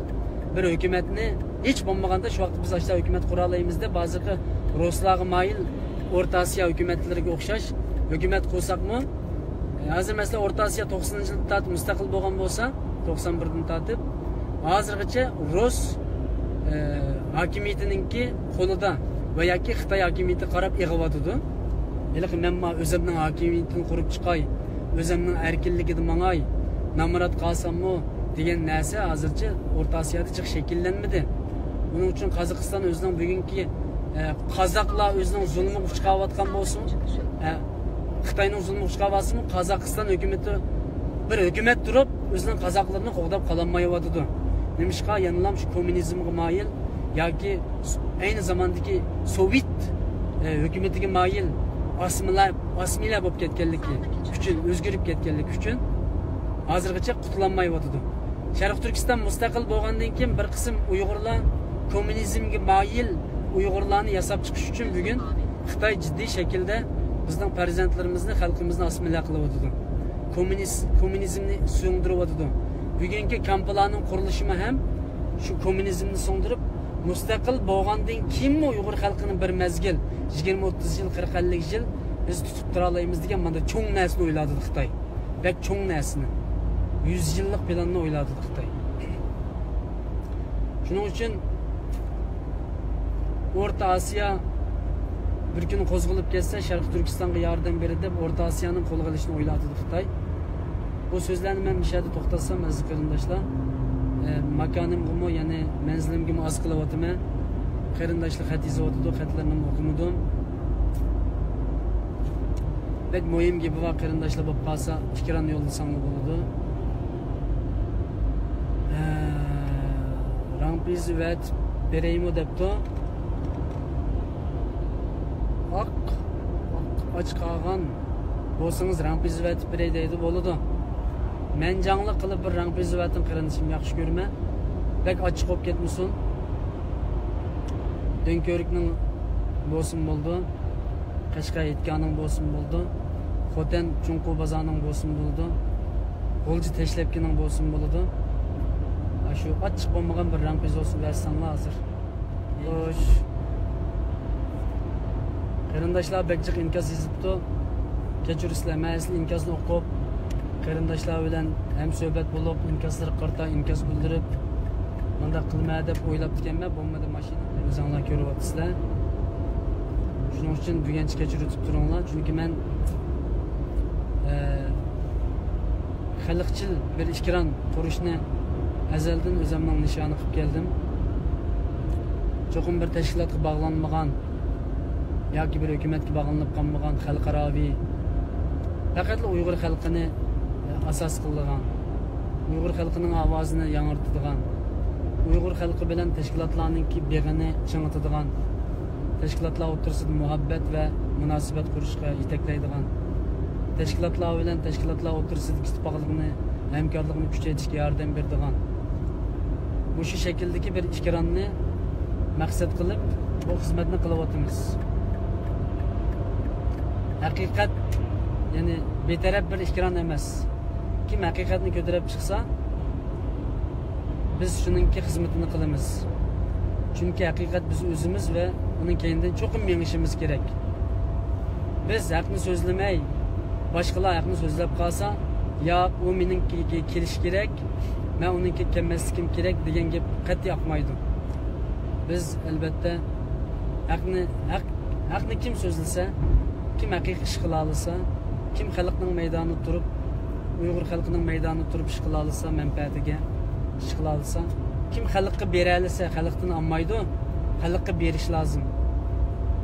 بىر ھۆكۈمەتنى، ھېچ بولمىغاندا شۇ ۋاقىتتا بىز ئاشۇنداق ھۆكۈمەت قۇرالايمىز دەپ، ھازىرقى رۇسلارغا مايىل ئورتا ئاسىيا ھۆكۈمەتلىرىگە ئوخشاش ھۆكۈمەت قۇرساقمۇ، ھازىر مەسىلەن، ئورتا ئاسىيا توقسىنىنچى يىلدا تارتىپ مۇستەقىل بولغان بولسا، توقسان بىردىن تارتىپ، ھازىرغىچە رۇس، ئە، ھاكىمىيىتىنىڭكى قولىدا ۋە ياكى خىتاي ھاكىمىيىتىگە قاراپ ئېغىۋاتىدۇ. ھېلىقى مەن ما ئۆزۈمنىڭ ھاكىمىيىتىنى قۇرۇپ چىقاي، ئۆزۈمنىڭ ئەركىنلىكىدە ماڭاي، نامرات قالساممۇ دېگەن نەرسە ھازىرچە ئورتا ئاسىيادا جىق شەكىللەنمىدى. بۇنىڭ ئۈچۈن قازاقىستان ئۆزىنىڭ بۈگۈنكى، ئە، قازاقلار ئۆزىنىڭ زۇلمىغا ئۇچراۋاتقان بولسىمۇ، ئە، خىتاينىڭ زۇلمىغا ئۇچراۋاتسىمۇ، قازاقىستان ھۆكۈمىتى بىر ھۆكۈمەت تۇرۇپ، ئۆزىنىڭ قازاقلىرىنى قوغداپ قالالمايۋاتىدۇ. نېمىشقا؟ يەنىلام شۇ كوممۇنىزمغا مايىل ياكى س-، ئەينى زاماندىكى سوۋېت، ئە، ھۆكۈمىتىگە مايىل ئاسمىلە، ئاسمىلە بولۇپ كەتكەنلىكى ئۈچۈن، ئۆزگىرىپ كەتكەنلىكى ئۈچۈن ھازىرغىچە قۇتۇلالمايۋاتىدۇ. شەرقىي تۈركىستان مۇستەقىل بولغاندىن كېيىن بىر قىسىم ئۇيغۇرلار، كوممۇنىزمگە مايىل ئۇيغۇرلارنى ياساپ چىقىش ئۈچۈن بۈگۈن خىتاي جىددىي شەكىلدە بىزنىڭ پەرزەنتلىرىمىزنى، خەلقىمىزنى ئاسمىلە قىلىۋاتىدۇ. كوممۇنىست، كوممۇنىزمنى سىڭدۈرۈۋاتىدۇ. بۈگۈنكى كامپلارنىڭ قۇرۇلۇشىمۇ ھەم شۇ كوممۇنىزمنى سىڭدۈرۈپ، مۇستەقىل بولغاندىن كېيىنمۇ ئۇيغۇر خەلقىنى بىر مەزگىل، يىگىرمە، ئوتتۇز يىل، قىرىق، ئەللىك يىل بىز تۇتۇپ تۇرالايمىز دېگەن مانا چوڭ نەرسىنى ئويلاۋاتىدۇ خىتاي. بەك چوڭ نەرسىنى، يۈز يىللىق پىلاننى ئويلاۋاتىدۇ خىتاي. شۇنىڭ ئۈچۈن ئورتا ئاسىيا بىر كۈنى قوزغىلىپ كەتسە، شەرقىي تۈركىستانغا ياردەم بېرىدۇ دەپ، ئورتا ئاسىيانىڭ قولىغا ئېلىشنى ئويلاۋاتىدۇ خىتاي. بۇ سۆزلەرنى مەن مۇشۇ يەردە توختاتسام، ئەزىز قېرىنداشلار، ئە، ماكانىمغىمۇ، يەنى مەنزىلىمگىمۇ ئاز قىلىۋاتىمەن. قېرىنداشلار خەت يېزىۋاتىدۇ، خەتلىرىنىمۇ ئوقۇمىدىم. بەك مۇھىم گېپى بار، قېرىنداشلار بولۇپ قالسا، ئېكران يوللىساڭلار بولىدۇ. ھە، رەڭپىزى ئەۋەتىپ بېرەيمۇ دەپتۇ. ئاق، ئاق، ئاچ قالغان بولسىڭىز، رەڭپىزى ئەۋەتىپ بېرەي دەيدۇ، بولىدۇ. مەنجاڭلىق قىلىپ بىر رەڭپىزى ئەۋەتىڭ، قېرىندىشىم، ياخشى كۆرىمەن. بەك ئاچچىق بولۇپ كەتمىسۇن. دۆڭكۆۋرۈكنىڭ بولسىمۇ بولىدۇ. قەشقەر ھېيتگاھنىڭ بولسىمۇ بولىدۇ. خوتەن چوڭقۇر بازارنىڭ بولسىمۇ بولىدۇ. غۇلجا تاشلەپكىنىڭ بولسىمۇ بولىدۇ. ئاشۇ ئاچچىق بولمىغان بىر رەڭپىزى بولسا بەرسەڭلار ھازىر. خوش. قېرىنداشلار بەك جىق ئىنكاس يېزىپتۇ. كەچۈرۈسىلەر، مەن ئەسلى ئىنكاسنى ئوقۇپ، قېرىنداشلار بىلەن ھەمسۆھبەت بولۇپ، ئىنكاسلىرىغا قارىتا ئىنكاس بىلدۈرۈپ، مۇنداق قىلىمەن دەپ ئويلاپتىكەنمەن، بولمىدى، ماشىنا ئۆزۈڭلار كۆرۈۋاتىسىلەر. شۇنىڭ ئۈچۈن بۈگۈنچە كەچۈرۈۋېتىپ تۇرۇڭلار، چۈنكى مەن، ئە، خەلقچىل بىر ئېكران قۇرۇشنى ئەزەلدىن ئۆزۈمنىڭ نىشانى قىلىپ كەلدىم. چوقۇم بىر تەشكىلاتقا باغلانمىغان ياكى بىر ھۆكۈمەتكە باغلىنىپ قالمىغان خەلقئاراۋى، پەقەتلا ئۇيغۇر خەلقىنى ئاساس قىلىدىغان، ئۇيغۇر خەلقىنىڭ ئاۋازىنى ياڭرىتىدىغان، ئۇيغۇر خەلقى بىلەن تەشكىلاتلارنىڭكى بېغىنى چىڭىتىدىغان، تەشكىلاتلار ئوتتۇرىسىدا مۇھەببەت ۋە مۇناسىۋەت قۇرۇشقا يېتەكلەيدىغان، تەشكىلاتلار بىلەن تەشكىلاتلار ئوتتۇرىسىدىكى ئىتتىپاقلىقنى، ھەمكارلىقنى كۈچەيتىشكە ياردەم بېرىدىغان، مۇشۇ شەكىلدىكى بىر ئېكراننى مەقسەت قىلىپ بۇ خىزمەتنى قىلىۋاتىمىز. ھەقىقەت، يەنى بىتەرەپ بىر ئېكران ئەمەس. كىم ھەقىقەتنى كۆتۈرۈپ چىقسا، بىز شۇنىڭكى خىزمىتىنى قىلىمىز. چۈنكى ھەقىقەت بىز ئۆزىمىز ۋە ئۇنىڭ كەينىدىن چوقۇم مېڭىشىمىز كېرەك. بىز ھەقنى سۆزلىمەي، باشقىلار ھەقنى سۆزلەپ قالسا، ياق، ئۇ مېنىڭكىگە كېلىشى كېرەك، مەن ئۇنىڭكىگە كەلمەسلىكىم كېرەك دېگەن گەپ قەتئىي ئاقمايدۇ. بىز، ئەلۋەتتە، ھەقنى، ھەق، ھەقنى كىم سۆزلىسە، كىم ھەقىقىي ئىش قىلالىسا، كىم خەلقنىڭ مەيدانىدا تۇرۇپ، ئۇيغۇر خەلقىنىڭ مەيدانىدا تۇرۇپ ئىش قىلالىسا، مەنپەئەتىگە ئىش قىلالىسا، كىم خەلققە بېرەلىسە، خەلقتىن ئالمايدۇ، خەلققە بېرىش لازىم.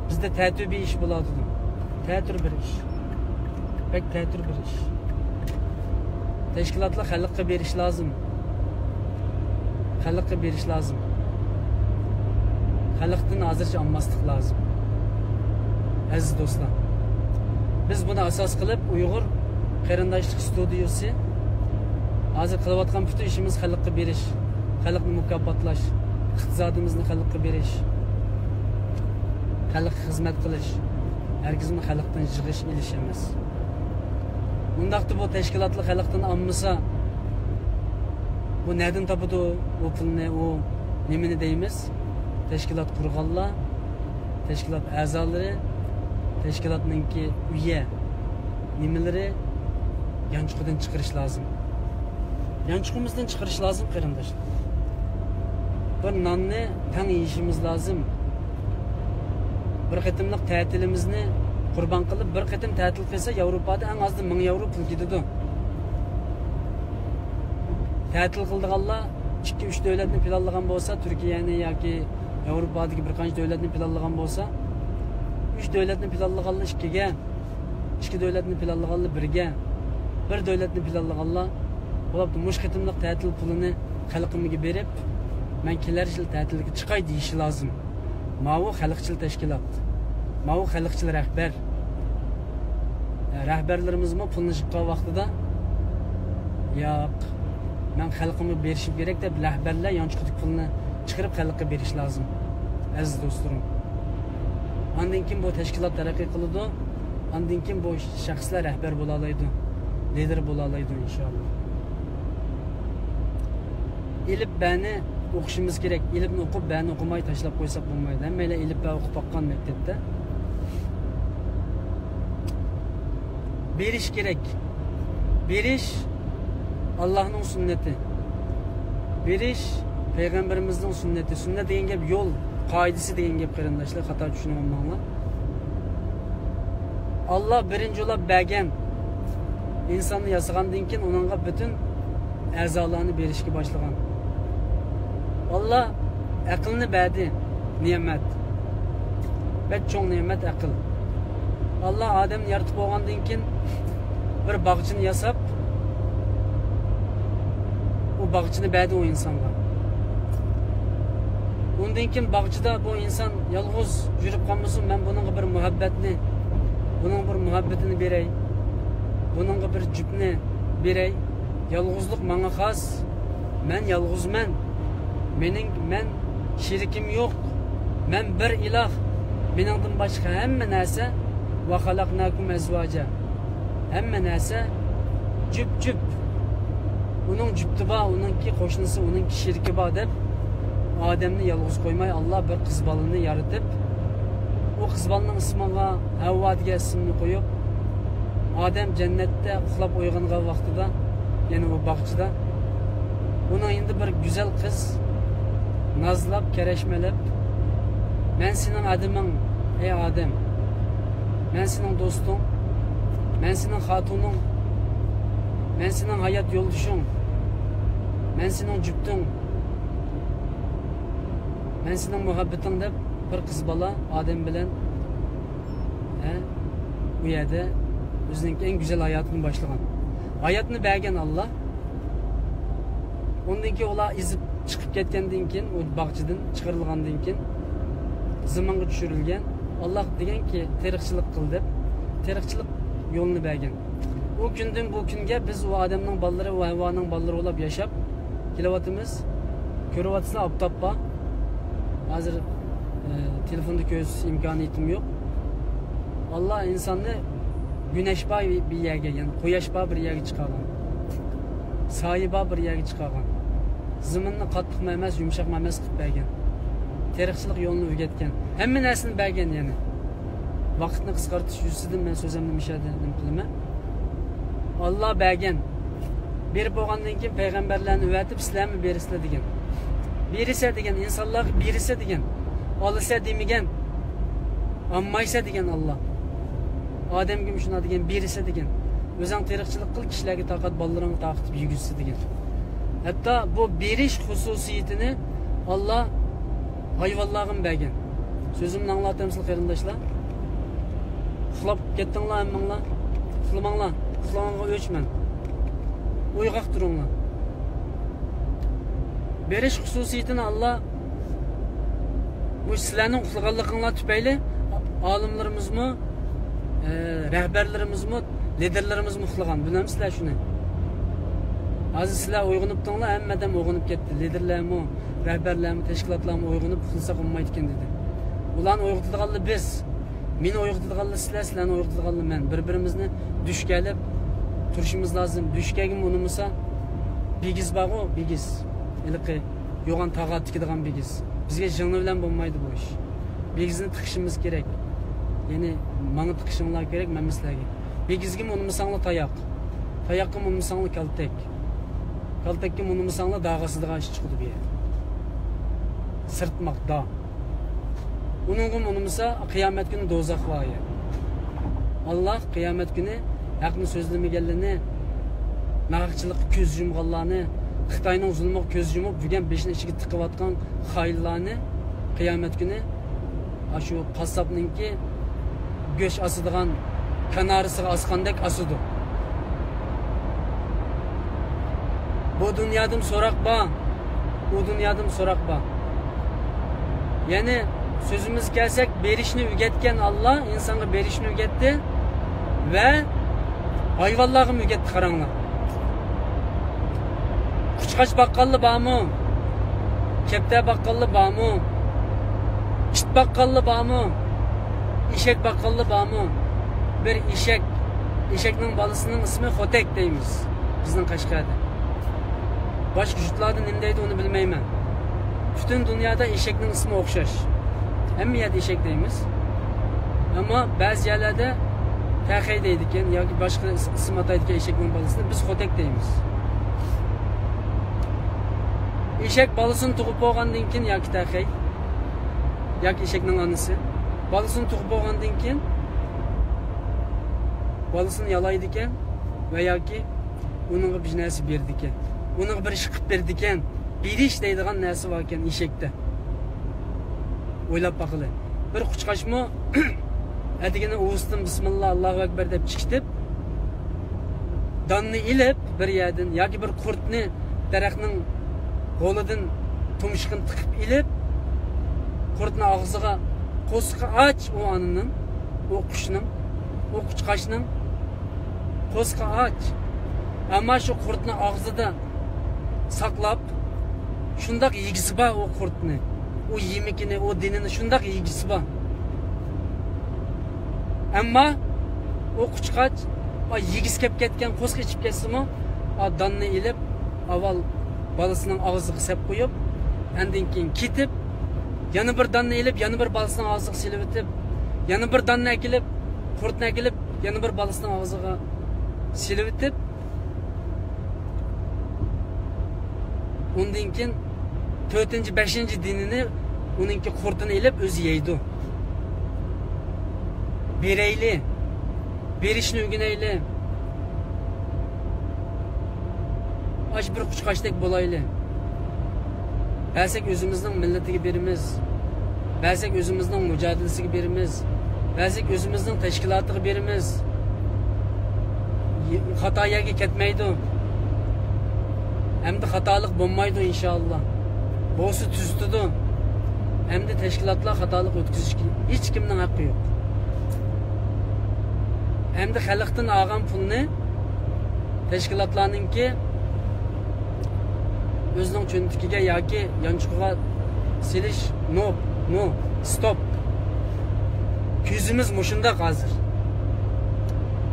بىزدە تەتۈر بىر ئىش بولۇۋاتىدۇ. تەتۈر بىر ئىش. بەك تەتۈر بىر ئىش. تەشكىلاتلار خەلققە بېرىش لازىم. خەلققە بېرىش لازىم. خەلقتىن ھازىرچە ئالماسلىق لازىم. ئەزىز دوستلار، بىز بۇنى ئاساس قىلىپ ئۇيغۇر قېرىنداشلىق ستۇدىيىسى ھازىر قىلىۋاتقان پۈتۈن ئىشىمىز خەلققە بېرىش، خەلقنى مۇكاپاتلاش، ئىقتىسادىمىزنى خەلققە بېرىش، خەلققە خىزمەت قىلىش، ھەرگىزمۇ خەلقتىن يىغىش ئېلىش ئەمەس. ئۇنداقتا بۇ تەشكىلاتلار خەلقتىن ئالمىسا، بۇ نەدىن تاپىدۇ ئۇ پۇلنى، ئۇ نېمىنى دەيمىز؟ تەشكىلات قۇرغانلار، تەشكىلات ئەزالىرى، تەشكىلاتنىڭكى ئۈيە نېمىلىرى يانچۇقىدىن چىقىرىش لازىم. يانچۇقىمىزدىن چىقىرىش لازىم، قېرىنداشلار. بىر ناننى تەڭ يېيىشىمىز لازىم. بىر قېتىملىق تەتىلىمىزنى قۇربان قىلىپ، بىر قېتىم تەتىل قىلسا، ياۋروپادا ئەڭ ئازدا مىڭ ياۋرو پۇل كېتىدۇ. تەتىل قىلىدىغانلار ئىككى، ئۈچ دۆلەتنى پىلانلىغان بولسا، تۈركىيەنى ياكى ياۋروپادىكى بىر قانچە دۆلەتنى پىلانلىغان بولسا، ئۈچ دۆلەتنى پىلانلىغانلار ئىككىگە، ئىككى دۆلەتنى پىلانلىغانلار بىرگە، بىر دۆلەتنى پىلانلىغانلار بولۇپتۇ. مۇشۇ قېتىملىق تەتىل پۇلىنى خەلقىمىزگە بېرىپ، مەن كېلەر يىل تەتىلگە چىقاي دېيىشى لازىم. ماۋۇ خەلقچىل تەشكىلات، ماۋۇ خەلقچىل رەھبەر. رەھبەرلىرىمىزمۇ پۇلنى يىغقان ۋاقتىدا، ياق، مەن خەلقىمگە بېرىشىم كېرەك دەپ، رەھبەرلەر يانچۇقىدىكى پۇلنى چىقىرىپ خەلققە بېرىش لازىم، ئەزىز دوستلىرىم. ئاندىن كېيىن بۇ تەشكىلات تەرەققىي قىلىدۇ. ئاندىن كېيىن بۇ شەخسلەر رەھبەر بولالايدۇ، لىدېر بولالايدۇ، ئىنشائاللا. ئېلىپ بەنى ئوقۇشىمىز كېرەك. ئېلىپنى ئوقۇپ، بەنى ئوقۇماي تاشلاپ قويساق بولمايدۇ. ھەممەيلەن ئېلىپ بە ئوقۇپ باققان مەكتەپتە. بېرىش كېرەك. بېرىش ئاللاھنىڭ سۈننىتى. بېرىش پەيغەمبىرىمىزنىڭ سۈننىتى. سۈننەت دېگەن گەپ يول، قائىدىسى دېگەن گەپ، قېرىنداشلار، خاتا چۈشىنىۋالماڭلار. ئاللا بىرىنچى بولۇپ بەرگەن ئىنساننى ياسىغاندىن كېيىن ئۇنىڭغا پۈتۈن ئەزالارنى بېرىشكە باشلىغان. ئاللا ئەقىلنى بەردى، نېمەت. بەك چوڭ نېمەت ئەقىل. ئاللا ئادەمنى يارىتىپ بولغاندىن كېيىن بىر باغچىنى ياساپ، ئۇ باغچىنى بەردى ئۇ ئىنسانغا. ئۇندىن كېيىن باغچىدا بۇ ئىنسان يالغۇز يۈرۈپ قالمىسۇن، مەن بۇنىڭغا بىر مۇھەببەتنى، بۇنىڭ بىر مۇھەببىتىنى بېرەي، بۇنىڭغا بىر جۈپنى بېرەي. يالغۇزلۇق ماڭا خاس. مەن يالغۇزمەن. مېنىڭ، مەن شېرىكىم يوق. مەن بىر ئىلاھ. مېنىڭدىن باشقا ھەممە نەرسە. ۋە خەلەقناكۇم ئەزۋاجا. ھەممە نەرسە جۈپ-جۈپ. ئۇنىڭ جۈپتى بار، ئۇنىڭكى قوشنىسى، ئۇنىڭكى شېرىكى بار دەپ، ئادەمنى يالغۇز قويماي، ئاللا بىر قىز بالىنى يارىتىپ، ئۇ قىز بالىنىڭ ئىسمىغا ھەۋۋا دېگەن ئىسىمنى قويۇپ، ئادەم جەننەتتە ئۇخلاپ ئويغانغان ۋاقتىدا، يەنى ئۇ باغچىدا، ئۇنىڭ يېنىدا بىر گۈزەل قىز نازلاپ، كەرەشمەلەپ، «مەن سېنىڭ ئادىمىڭ، ئەي ئادەم. مەن سېنىڭ دوستۇڭ. مەن سېنىڭ خاتۇنۇڭ. مەن سېنىڭ ھايات يولدىشىڭ. مەن سېنىڭ جۈپتۈڭ، مەن سېنىڭ مۇھەببىتىڭ دەپ بىر قىز بالا ئادەم بىلەن، ھە، ئۇ يەردە ئۆزىنىڭ ئەڭ گۈزەل ھاياتىنى باشلىغان. ھاياتنى بەرگەن ئاللا. ئۇندىن كېيىن ئۇلار ئېزىپ چىقىپ كەتكەندىن كېيىن، ئۇ باغچىدىن چىقىرىلغاندىن كېيىن، زېمىنغا چۈشۈرۈلگەن. ئاللا دېگەنكى، تېرىقچىلىق قىل دەپ، تېرىقچىلىق يولىنى بەرگەن. ئۇ كۈندىن بۇ كۈنگە بىز ئۇ ئادەمنىڭ بالىلىرى، ئۇ ھەۋۋانىڭ بالىلىرى بولاپ ياشاپ كېلىۋاتىمىز. كۆرۈۋاتىسىلەر، ئاپتاپ بار. ھازىر، ئە، تېلېفوندا كۆرسىتىش ئىمكانىيىتىم يوق. ئاللا ئىنساننى گۈنەش بار بىر يەرگە، يەنى قۇياش بار بىر يەرگە چىقارغان. سايە بار بىر يەرگە چىقارغان. زېمىننى قاتتىقمۇ ئەمەس، يۇمشاقمۇ ئەمەس قىلىپ بەرگەن. تېرىقچىلىق يولىنى ئۆگەتكەن. ھەممە نەرسىنى بەرگەن يەنى. ۋاقىتنى قىسقارتىش يۈزىسىدىن مەن سۆزۈمنى مۇشۇ يەردە نېمە قىلىمەن. ئاللا بەرگەن. بېرىپ بولغاندىن كېيىن پەيغەمبەرلەرنى ئەۋەتىپ، سىلەرمۇ بېرىسىلەر دېگەن. بېرىسە دېگەن، ئىنسانلارغا بېرىسە دېگەن. ئالىسە دېمىگەن. ئالمايسە دېگەن ئاللا. ئادەمگىمۇ شۇنداق دېگەن، بېرىسە دېگەن. ئۆزۈڭ تېرىقچىلىق قىل، كىشىلەرگە تاقەت، بالىلىرىڭغا تارقىتىپ يېگۈزسە دېگەن. ھەتتا بۇ بېرىش خۇسۇسىيىتىنى ئاللا ھايۋانلارغىمۇ بەرگەن. سۆزۈمنى ئاڭلاۋاتامسىلەر، قېرىنداشلار؟ ئۇخلاپ كەتتىڭلار ھەممىڭلار؟ ئۇخلىماڭلار. ئۇخلىغانغا ئۆچ مەن. ئويغاق تۇرۇڭلار. بېرىش خۇسۇسىيىتىنى ئاللا، بۇ سىلەرنىڭ ئۇخلىغانلىقىڭلار تۈپەيلى ئالىملىرىمىزمۇ، ئە، رەھبەرلىرىمىزمۇ، لىدېرلىرىمىزمۇ ئۇخلىغان. بىلەمسىلەر شۇنى؟ ھازىر سىلەر ئويغىنىپتىڭلار، ھەممە ئادەم ئويغىنىپ كەتتى. لىدېرلەرمۇ، رەھبەرلەرمۇ، تەشكىلاتلارمۇ ئويغىنىپ، ئۇخلىساق بولمايدىكەن دېدى. ئۇلارنى ئويغىتىدىغانلا بىز. مېنى ئويغىتىدىغانلا سىلەر، سىلەرنى ئويغىتىدىغانلا مەن. بىر-بىرىمىزنى دۈشكە ئېلىپ تۇرۇشىمىز لازىم. دۈشكەگىمۇ ئۇنىمىسا، بىگىز بارغۇ، بىگىز. ھېلىقى يوغان تاغا تىكىدىغان بىگىز. بىزگە ژىڭنە بىلەن بولمايدۇ بۇ ئىش. بىگىزنى تىقىشىمىز كېرەك. يەنى ماڭا تىقىشىڭلار كېرەك، مەنمۇ سىلەرگە. بىگىزگىمۇ ئۇنىمىساڭلار تاياق. تاياققىمۇ ئۇنىمىساڭلار كالتەك. كالتەككىمۇ ئۇنىمىساڭلار داغ ئاسىدىغان ئىش چىقىدۇ بۇ يەردە. سىرتماق داغ. ئۇنىڭغىمۇ ئۇنىمىسا، قىيامەت كۈنى دوزاخ ۋايى. ئاللا قىيامەت كۈنى ھەقنى سۆزلىمىگەنلىرىنى، ناھەقچىلىققا كۆز يۇمغانلارنى، خىتاينىڭ زۇلمىغا كۆز يۇمۇپ، يۈگەن بېشىنى ئىچىگە تىقىۋاتقان خائىنلارنى قىيامەت كۈنى ئاشۇ قاسساپنىڭكى گۆش ئاسىدىغان كانارىسىغا ئاسقاندەك ئاسىدۇ. بۇ دۇنيادىمۇ سوراق بار، ئۇ دۇنيادىمۇ سوراق بار. يەنى سۆزىمىزگە كەلسەك، بېرىشنى ئۆگەتكەن ئاللا ئىنسانغا بېرىشنى ئۆگەتتى ۋە ھايۋانلارغىمۇ ئۆگەتتى، قاراڭلار. قۇچقاچ باققانلا بارمۇ؟ كەپتەر باققانلا بارمۇ؟ ئىت باققانلا بارمۇ؟ ئېشەك باققانلا بارمۇ؟ بىر ئېشەك، ئېشەكنىڭ بالىسىنىڭ ئىسمى خوتەك دەيمىز بىزنىڭ قەشقەردە. باشقا يۇرتلاردا نېمە دەيدۇ، ئۇنى بىلمەيمەن. پۈتۈن دۇنيادا ئېشەكنىڭ ئىسمى ئوخشاش. ھەممە يەردە ئېشەك دەيمىز. ئەمما بەزى يەرلەردە تەخەي دەيدىكەن ياكى باشقا ئىس-، ئىسىم ئاتايدىكەن ئېشەكنىڭ بالىسىنى، بىز خوتەك دەيمىز. ئېشەك بالىسىنى تۇغۇپ بولغاندىن كېيىن ياكى تەخەي، ياكى ئېشەكنىڭ ئانىسى بالىسىنى تۇغۇپ بولغاندىن كېيىن بالىسىنى يالايدىكەن ۋە ياكى ئۇنىڭغا بىر نەرسە بېرىدىكەن. ئۇنىڭغا بىر ئىش قىلىپ بېرىدىكەن. بېرىش دەيدىغان نەرسە باركەن ئېشەكتە. ئويلاپ باقىلى. بىر قۇچقاچمۇ ئەتىگىنى ئۇۋىسىدىن بىسمىللا، ئاللاھۇ ئەكبەر دەپ چىقىتىپ، داننى ئېلىپ بىر يەردىن ياكى بىر قۇرتنى دەرەخنىڭ غولىدىن تۇمشۇقىنى تىقىپ ئېلىپ، قۇرتنى ئاغزىغا، قورسىقى ئاچ ئۇ ئانىنىڭ، ئۇ قۇشنىڭ، ئۇ قۇچقاچنىڭ قورسىقى ئاچ. ئەمما شۇ قۇرتنى ئاغزىدا ساقلاپ، شۇنداق يېگۈسى بار ئۇ قۇرتنى، ئۇ يېمىكىنى، ئۇ دېنىنى شۇنداق يېگۈسى بار. ئەمما ئۇ قۇچقاچ، ئا، يېگۈسى كەپ كەتكەن، قورسىقى ئېچىپ كەتسىمۇ، ئا، داننى ئېلىپ، ئاۋۋال بالىسىنىڭ ئاغزىغا سەپ قويۇپ، ئاندىن كېيىن كېتىپ، يەنە بىر داننى ئېلىپ، يەنە بىر بالىسىنىڭ ئاغزىغا سېلىۋېتىپ، يەنە بىر داننى ئەكېلىپ، قۇرتنى ئەكېلىپ، يەنە بىر بالىسىنىڭ ئاغزىغا سېلىۋېتىپ، ئۇندىن كېيىن تۆتىنچى، بەشىنچى دېنىنى، ئۇنىڭكى قۇرتىنى ئېلىپ ئۆزى يەيدۇ. بېرەيلى، بېرىشنى ئۆگىنەيلى. ئاش بىر قۇشقاچتەك بولايلى. بەرسەك ئۆزىمىزنىڭ مىللىتىگە بېرىمىز. بەرسەك ئۆزىمىزنىڭ مۇجادىلىسىگە بېرىمىز. بەرسەك ئۆزىمىزنىڭ تەشكىلاتىغا بېرىمىز. خاتا يەرگە كەتمەيدۇ. ئەمدى خاتالىق بولمايدۇ، ئىنشائاللا. بولسا تۈزىتىدۇ. ئەمدى تەشكىلاتلار خاتالىق ئۆتكۈزۈشكە ھېچكىمنىڭ ھەققى يوق. ئەمدى خەلقتىن ئالغان پۇلنى تەشكىلاتلارنىڭكى ئۆزىنىڭ چۆنتىكىگە ياكى يانچۇقىغا سېلىش، نو، نو، ستوپ. كۆزىمىز مۇشۇنداق ھازىر.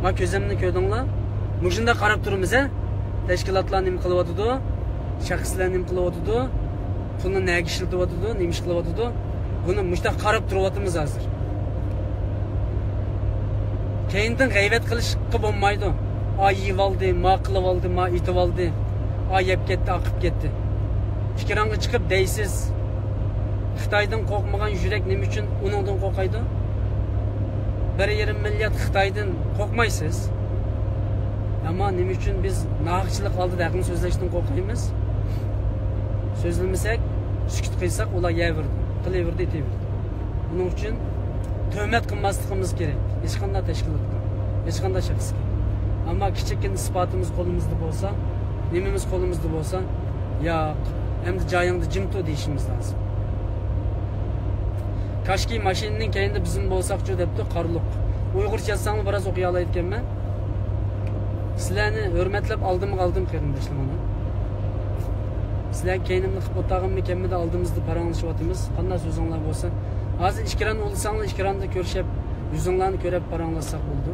ما كۆزۈمنى كۆردۈڭلار؟ مۇشۇنداق قاراپ تۇرىمىز، ھە؟ تەشكىلاتلار نېمە قىلىۋاتىدۇ؟ شەخسلەر نېمە قىلىۋاتىدۇ؟ پۇلنى نەگە ئىشلىتىۋاتىدۇ؟ نېمە ئىش قىلىۋاتىدۇ؟ بۇنى مۇشۇنداق قاراپ تۇرۇۋاتىمىز ھازىر. كەينىدىن غەيۋەت قىلىشقا بولمايدۇ. ئا يېيىۋالدى، ما قىلىۋالدى، ما ئېتىۋالدى، ئا يەپ كەتتى، ئا قىپ كەتتى. ئېكرانغا چىقىپ دەيسىز، خىتايدىن قورقمىغان يۈرەك نېمە ئۈچۈن ئۇنىڭدىن قورقايدۇ؟ بىر يېرىم مىليارد خىتايدىن قورقمايسىز. ئەمما نېمە ئۈچۈن بىز ناھەقچىلىق ئالدىدا ھەقنى سۆزلەشتىن قورقايمىز؟ سۆزلىمىسەك، سۈكۈت قىلساق، ئۇلار يەۋېرىدۇ، قىلىۋېرىدۇ، ئېتىۋېرىدۇ. بۇنىڭ ئۈچۈن تۆھمەت قىلماسلىقىمىز كېرەك. ھېچقانداق تەشكىلاتقا، ھېچقانداق شەخسكە. ئەمما كىچىككىنە ئىسپاتىمىز قولىمىزدا بولسا، نېمىمىز قولىمىزدا بولسا، ياق، ئەمدى جايىڭدا جىم تۇر دېيىشىمىز لازىم. كاشكى ماشىنىنىڭ كەينىدە بىزمۇ بولساقچۇ دەپتۇ قارلۇق. ئۇيغۇرچە يازساڭلار بىراز ئوقۇيالايدىكەنمەن. سىلەرنى ھۆرمەتلەپ ئالدىمغا ئالدىم قېرىنداشلار مانا. سىلەر كەينىمنى قىپ ئولتۇرغانمۇ كەنمىدى ئالدىمىزدا پاراڭلىشىۋاتىمىز. قانداق سۆزۈڭلار بولسا. ھازىر ئېكران ئۇلىساڭلار ئېكراندا كۆرۈشۈپ، يۈزۈڭلارنى كۆرۈپ پاراڭلاشساق بولىدۇ.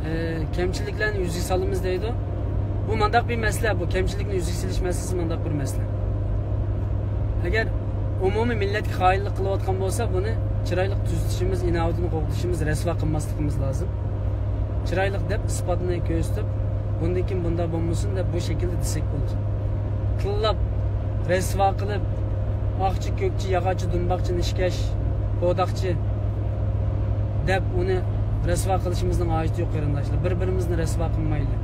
ئە، كەمچىلىكلەرنى يۈزگە سالىمىز دەيدۇ. بۇ مانداق بىر مەسىلە، بۇ كەمچىلىكنى يۈزگە سېلىش مەسىلىسى مانداق بىر مەسىلە. ئەگەر ئومۇمىي مىللەتكە خائىنلىق قىلىۋاتقان بولسا، بۇنى چىرايلىق تۈزىتىشىمىز، ئىناۋىتىنى قوغدىشىمىز، رەسۋا قىلماسلىقىمىز لازىم. چىرايلىق دەپ، ئىسپاتنى كۆرسىتىپ، بۇندىن كېيىن بۇنداق بولمىسۇن دەپ، بۇ شەكىلدە دېسەك بولىدۇ. تىللاپ، رەسۋا قىلىپ، ئاقچى، كۆكچى، ياغاچى، دۇمباقچى، نىشكەش، پوداقچى دەپ ئۇنى رەسۋا قىلىشىمىزنىڭ ھاجىتى يوق، قېرىنداشلار. بىر-بىرىمىزنى رەسۋا قىلمايلى.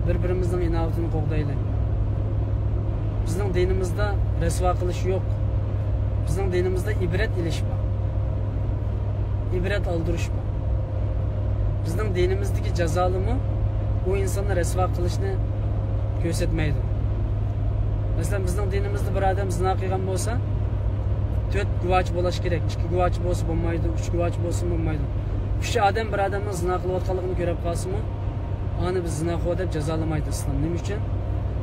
بىر-بىرىمىزنىڭ ئىناۋىتىنى قوغدايلى. بىزنىڭ دىنىمىزدا رەسۋا قىلىش يوق. بىزنىڭ دىنىمىزدا ئىبرەت ئېلىش بار. ئىبرەت ئالدۇرۇش بار. بىزنىڭ دىنىمىزدىكى جازالىمۇ ئۇ ئىنساننى رەسۋا قىلىشنى كۆرسەتمەيدۇ. مەسىلەن، بىزنىڭ دىنىمىزدا بىر ئادەم زىنا قىلغان بولسا، تۆت گۇۋاچى بولۇش كېرەك. ئىككى گۇۋاچى بولسا بولمايدۇ، ئۈچ گۇۋاچى بولسا بولمايدۇ. ئۈچ ئادەم بىر ئادەمنىڭ زىنا قىلىۋاتقانلىقىنى كۆرۈپ قالسىمۇ، ئانى بىز زىناخور دەپ جازالىمايدۇ ئىسلام. نېمە ئۈچۈن؟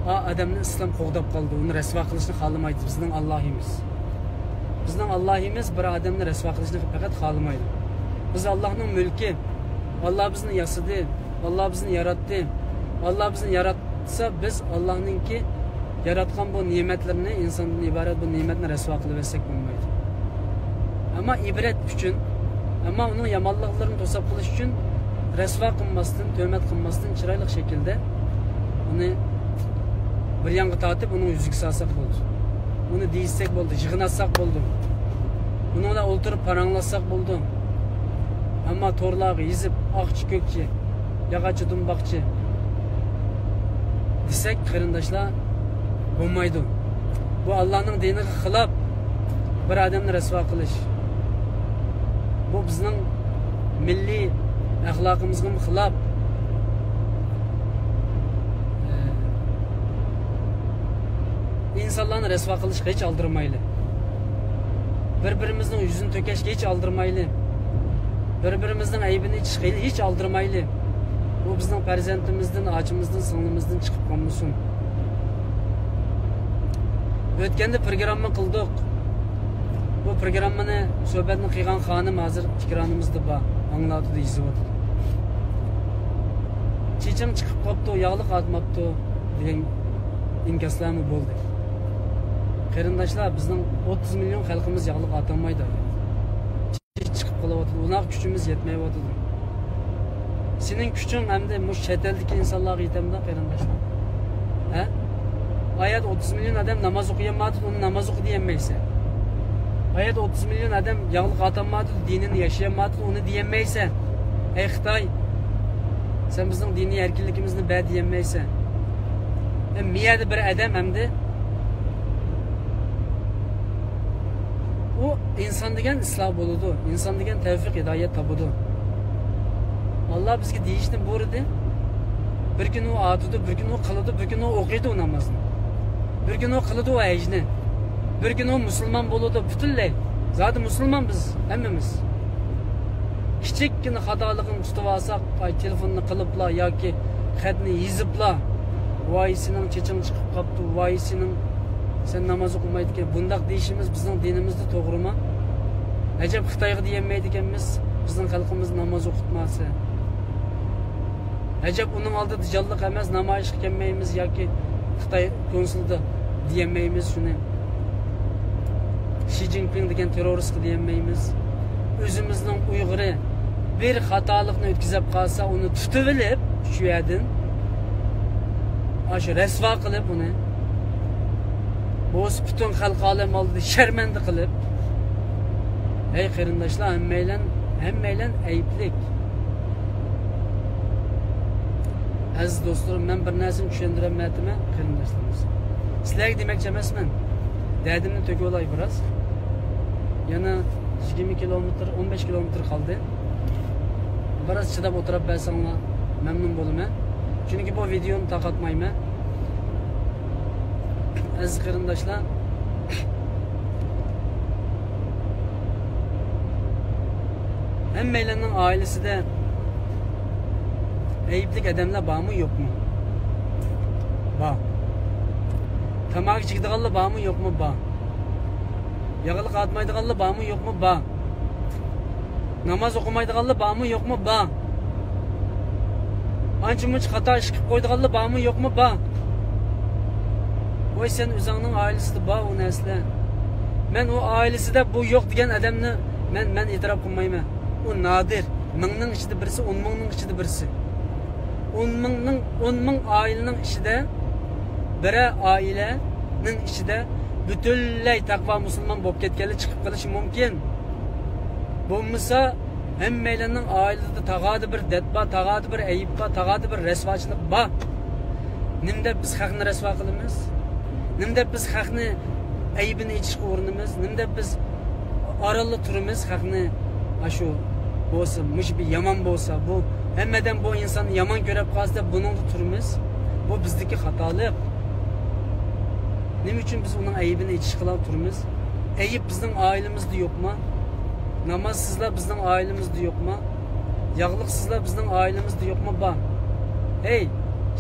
ئا ئادەمنى ئىسلام قوغداپ قالىدۇ. ئۇنى رەسۋا قىلىشنى خالىمايدۇ بىزنىڭ ئاللاھىمىز. بىزنىڭ ئاللاھىمىز بىر ئادەمنى رەسۋا قىلىشنى پەقەت خالىمايدۇ. بىز ئاللاھنىڭ مۈلكى. ئاللا بىزنى ياسىدى. ئاللا بىزنى ياراتتى. ئاللا بىزنى ياراتسا، بىز ئاللاھنىڭكى ياراتقان بۇ نېمەتلىرىنى، ئىنساندىن ئىبارەت بۇ نېمەتنى رەسۋا قىلىۋەتسەك بولمايدۇ. ئەمما ئىبرەت ئۈچۈن، ئەمما ئۇنىڭ يامانلىقلىرىنى توساپ قىلىش ئۈچۈن رەسۋا قىلماستىن، تۆھمەت قىلماستىن، چىرايلىق شەكىلدە ئۇنى بىر يانغا تارتىپ، ئۇنىڭ يۈزىگە سالساق بولدى. ئۇنى دېيىشسەك بولدى، يىغناتساق بولدى. ئۇنىڭ بىلەن ئولتۇرۇپ پاراڭلاشساق بولدى. ئەمما تورلارغا يېزىپ، ئاقچى، كۆكچى، ياغاچچى، دۇمباقچى دېسەك، قېرىنداشلار، بولمايدۇ. بۇ ئاللانىڭ دىنىغا خىلاپ، بىر ئادەمنى رەسۋا قىلىش. بۇ بىزنىڭ مىللىي ئەخلاقىمىزغىمۇ خىلاپ. ئىنسانلارنى رەسۋا قىلىشقا ھېچ ئالدىرىمايلى. بىر-بىرىمىزنىڭ يۈزىنى تۆكۈشكە ھېچ ئالدىرىمايلى. بىر-بىرىمىزنىڭ ئەيىبىنى ئېچىشقا ھېچ ئالدىرىمايلى. بۇ بىزنىڭ پەرزەنتىمىزدىن، ئاچىمىزدىن، سىڭلىمىزدىن چىقىپ قالمىسۇن. ئۆتكەندە پروگرامما قىلدۇق. بۇ پروگراممىنى، سۆھبەتنى قىلغان خانىم ھازىر ئېكرانىمىزدا بار. ئاڭلاۋاتىدۇ، يېزىۋاتىدۇ. چېچىڭ چىقىپ قاپتۇ، ياغلىق ئارتماپتۇ دېگەن ئىنكاسلارمۇ بولدى. قېرىنداشلار، بىزنىڭ ئوتتۇز مىليون خەلقىمىز ياغلىق ئارتالمايدۇ. چېچى چىقىپ قېلىۋاتىدۇ. ئۇنىڭغا كۈچىمىز يەتمەيۋاتىدۇ. سېنىڭ كۈچۈڭ ئەمدى مۇشۇ چەت ئەلدىكى ئىنسانلارغا يېتەمدۇ، قېرىنداشلار؟ ھە؟ ئايەت ئوتتۇز مىليون ئادەم ناماز ئوقۇيالمايۋاتىدۇ، ئۇنى ناماز ئوقۇ دېيەلمەيسەن. ئايەت ئوتتۇز مىليون ئادەم ياغلىق ئارتالمايۋاتىدۇ، دىنىنى ياشىيالمايۋاتىدۇ، ئۇنى دېيەلمەيسەن. ئەي خىتاي، سەن بىزنىڭ دىنىي ئەركىنلىكىمىزنى بەر دېيەلمەيسەن. ئە، مىيەدە بىر ئادەم ئەمدى. ئۇ ئىنسان دېگەن ئىسلاھ بولىدۇ، ئىنسان دېگەن تەۋفىق ھىدايەت تاپىدۇ. ئاللا بىزگە دېيىشنى بۇيرۇدى. بىر كۈنى ئۇ ئاتىدۇ، بىر كۈنى ئۇ قىلىدۇ، بىر كۈنى ئۇ ئوقۇيدۇ ئۇ نامازنى. بىر كۈنى ئۇ قىلىدۇ ئۇ ھەجنى. بىر كۈنى ئۇ مۇسۇلمان بولىدۇ پۈتۈنلەي. زادى مۇسۇلمان بىز ھەممىمىز. كىچىككىنە خاتالىقىنى تۇتۇپ ئالساق، ئاي، تېلېفوننى قىلىپلا ياكى خەتنى يېزىپلا، ۋاي سېنىڭ چېچىڭ چىقىپ قاپتۇ، ۋاي سېنىڭ، سەن ناماز ئوقۇمايدىكەن، بۇنداق دېيىشىمىز بىزنىڭ دىنىمىزدا توغرىمۇ؟ ئەجەب خىتايغا دېيەلمەيدىكەنمىز، بىزنىڭ خەلقىمىز ناماز ئوقۇتماسا. ئەجەب ئۇنىڭ ئالدىدا جانلىق ئەمەس، نامايىشقا كەلمەيمىز ياكى خىتاي كونسۇلىدا دېيەلمەيمىز شۇنى. شى جىنپىڭ دېگەن تېررورىستقا دېيەلمەيمىز. ئۆزىمىزنىڭ ئۇيغۇرى بىر خاتالىقنى ئۆتكۈزۈپ قالسا، ئۇنى تۇتۇۋېلىپ شۇ يەردىن، ئاشۇ رەسۋا قىلىپ ئۇنى، بولسا پۈتۈن خەلق ئالەم ئالدىدا شەرمەندە قىلىپ، ھەي قېرىنداشلار، ھەممەيلەن، ھەممەيلەن ئەيىبلىك. ئەزىز دوستلىرىم، مەن بىر نەرسىنى چۈشەندۈرەلمەيتتىمەن، قېرىنداشلىرىمىز. سىلەرگە دېمەكچى ئەمەسمەن. دەردىمنى تۆكۈۋالاي بىراز. يەنە يىگىرمە كىلومېتىر، ئون بەش كىلومېتىر قالدى. بىراز چىداپ ئولتۇراپ بەرسەڭلار مەمنۇن بولىمەن. چۈنكى بۇ ۋىدېونى تارقاتمايمەن. ئەزىز قېرىنداشلار، ھەممەيلەننىڭ ئائىلىسىدە ئەيىبلىك ئادەملەر بارمۇ، يوقمۇ؟ بار. تاماكا چېكىدىغانلار بارمۇ، يوقمۇ؟ بار. ياغلىق ئاتمايدىغانلار بارمۇ، يوقمۇ؟ بار. ناماز ئوقۇمايدىغانلار بارمۇ، يوقمۇ؟ بار. ئانچە-مۇنچە خاتا ئىش قىلىپ قويىدىغانلار بارمۇ، يوقمۇ؟ بار. ۋاي، سەن ئۆزۈڭنىڭ ئائىلىسىدە بار ئۇ نەرسىلەر. مەن ئۇ ئائىلىسىدە بۇ يوق دېگەن ئادەمنى مەن، مەن ئېتىراپ قىلمايمەن. ئۇ نادىر. مىڭنىڭ ئىچىدە بىرسى، ئون مىڭنىڭ ئىچىدە بىرسى. ئون مىڭنىڭ، ئون مىڭ ئائىلىنىڭ ئىچىدە بىرەر ئائىلەنىڭ ئىچىدە پۈتۈنلەي تەقۋا مۇسۇلمان بولۇپ كەتكەنلەر چىقىپ قېلىشى مۇمكىن. بولمىسا، ھەممەيلەننىڭ ئائىلىدە تاغادا بىر دەرد بار، تاغادا بىر ئەيىب بار، تاغادا بىر رەسۋاچىلىق بار. نېمە دەپ بىز خەقنى رەسۋا قىلىمىز؟ نېمە دەپ بىز خەقنى ئەيىبىنى ئېچىشقا ئۇرۇنىمىز؟ نېمە دەپ بىز ئارانلا تۇرىمىز خەقنى، ئاشۇ بولسا، مۇشۇ بىر يامان بولسا، بۇ ھەممە ئادەم بۇ ئىنساننى يامان كۆرۈپ قالسا دەپ بۇنىڭدا تۇرىمىز؟ بۇ بىزدىكى خاتالىق. نېمە ئۈچۈن بىز ئۇنىڭ ئەيىبىنى ئېچىشقىلا تۇرىمىز؟ ئەيىب بىزنىڭ ئائىلىمىزدە يوقما؟ نامازسىزلار بىزنىڭ ئائىلىمىزدە يوقما؟ ياغلىقسىزلار بىزنىڭ ئائىلىمىزدە يوقما؟ بار. ھەي،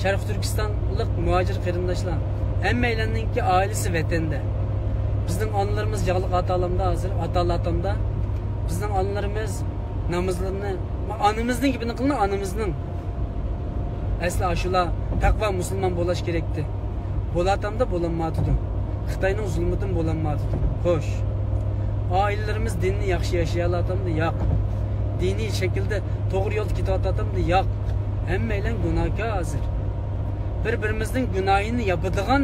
شەرقىي تۈركىستانلىق مۇھاجىر قېرىنداشلار، ھەممەيلەننىڭكى ئائىلىسى ۋەتەندە. بىزنىڭ ئانىلىرىمىز ياغلىق ئاتالامدا ھازىر، ئاتالاتامدا. بىزنىڭ ئانىلىرىمىز نامازلىرىنى، ئانىمىزنىڭ گېپىنى قىلىڭ، ئانىمىزنىڭ. ئەسلى ئاشۇلار تەقۋا مۇسۇلمان بولاش كېرەكتى. بولاتامدا بولالماياتىدۇ. خىتاينىڭ زۇلمىتىدىن بولالماياتىدۇ. خوش. ئائىلىلىرىمىز دىننى ياخشى ياشىيالاتامدۇ؟ ياق. دىنىي شەكىلدە توغرا يولدا كېتىۋاتاتامدۇ؟ ياق. ھەممەيلەن گۇناھكار ھازىر. بىر-بىرىمىزنىڭ گۇناھىنى ياپىدىغان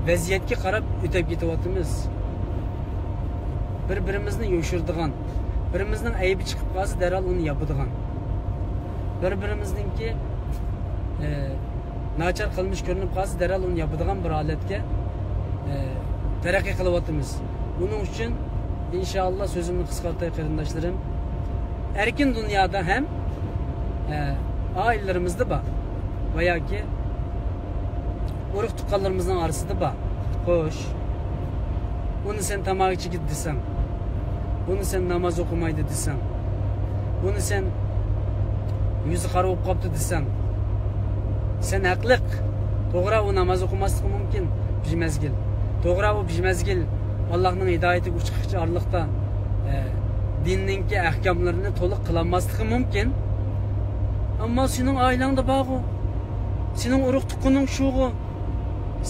ۋەزىيەتكە قاراپ ئۆتۈپ كېتىۋاتىمىز. بىر-بىرىمىزنى يوشۇرىدىغان، بىرىمىزنىڭ ئەيىبى چىقىپ قالسا، دەرھال ئۇنى ياپىدىغان. بىر-بىرىمىزنىڭكى، ئە، ناچار قىلمىش كۆرۈنۈپ قالسا، دەرھال ئۇنى ياپىدىغان بىر ھالەتكە، ئە، تەرەققىي قىلىۋاتىمىز. بۇنىڭ ئۈچۈن، ئىنشائاللا، سۆزۈمنى قىسقارتاي، قېرىنداشلىرىم. ئەركىن دۇنيادا ھەم، ئە، ئائىلىلىرىمىزدە بار ۋە ياكى ئۇرۇق-تۇغقانلىرىمىزنىڭ ئارىسىدا بار. خوش. ئۇنى سەن تاماكا چېكىدۇ دېسەڭ، بۇنى سەن ناماز ئوقۇمايدۇ دېسەڭ، بۇنى سەن يۈزى قارا بولۇپ قاپتۇ دېسەڭ، سەن ھەقلىق. توغرا، ئۇ ناماز ئوقۇماسلىقى مۇمكىن بىر مەزگىل. توغرا، ئۇ بىر مەزگىل ئاللاھنىڭ ھىدايىتىگە ئۇچقۇچە ئارىلىقتا، ئە، دىننىڭكى ئەھكاملىرىنى تولۇق قىلالماسلىقى مۇمكىن. ئەمما سېنىڭ ئائىلەڭدە بارغۇ، سېنىڭ ئۇرۇق-تۇغقىنىڭ شۇغۇ.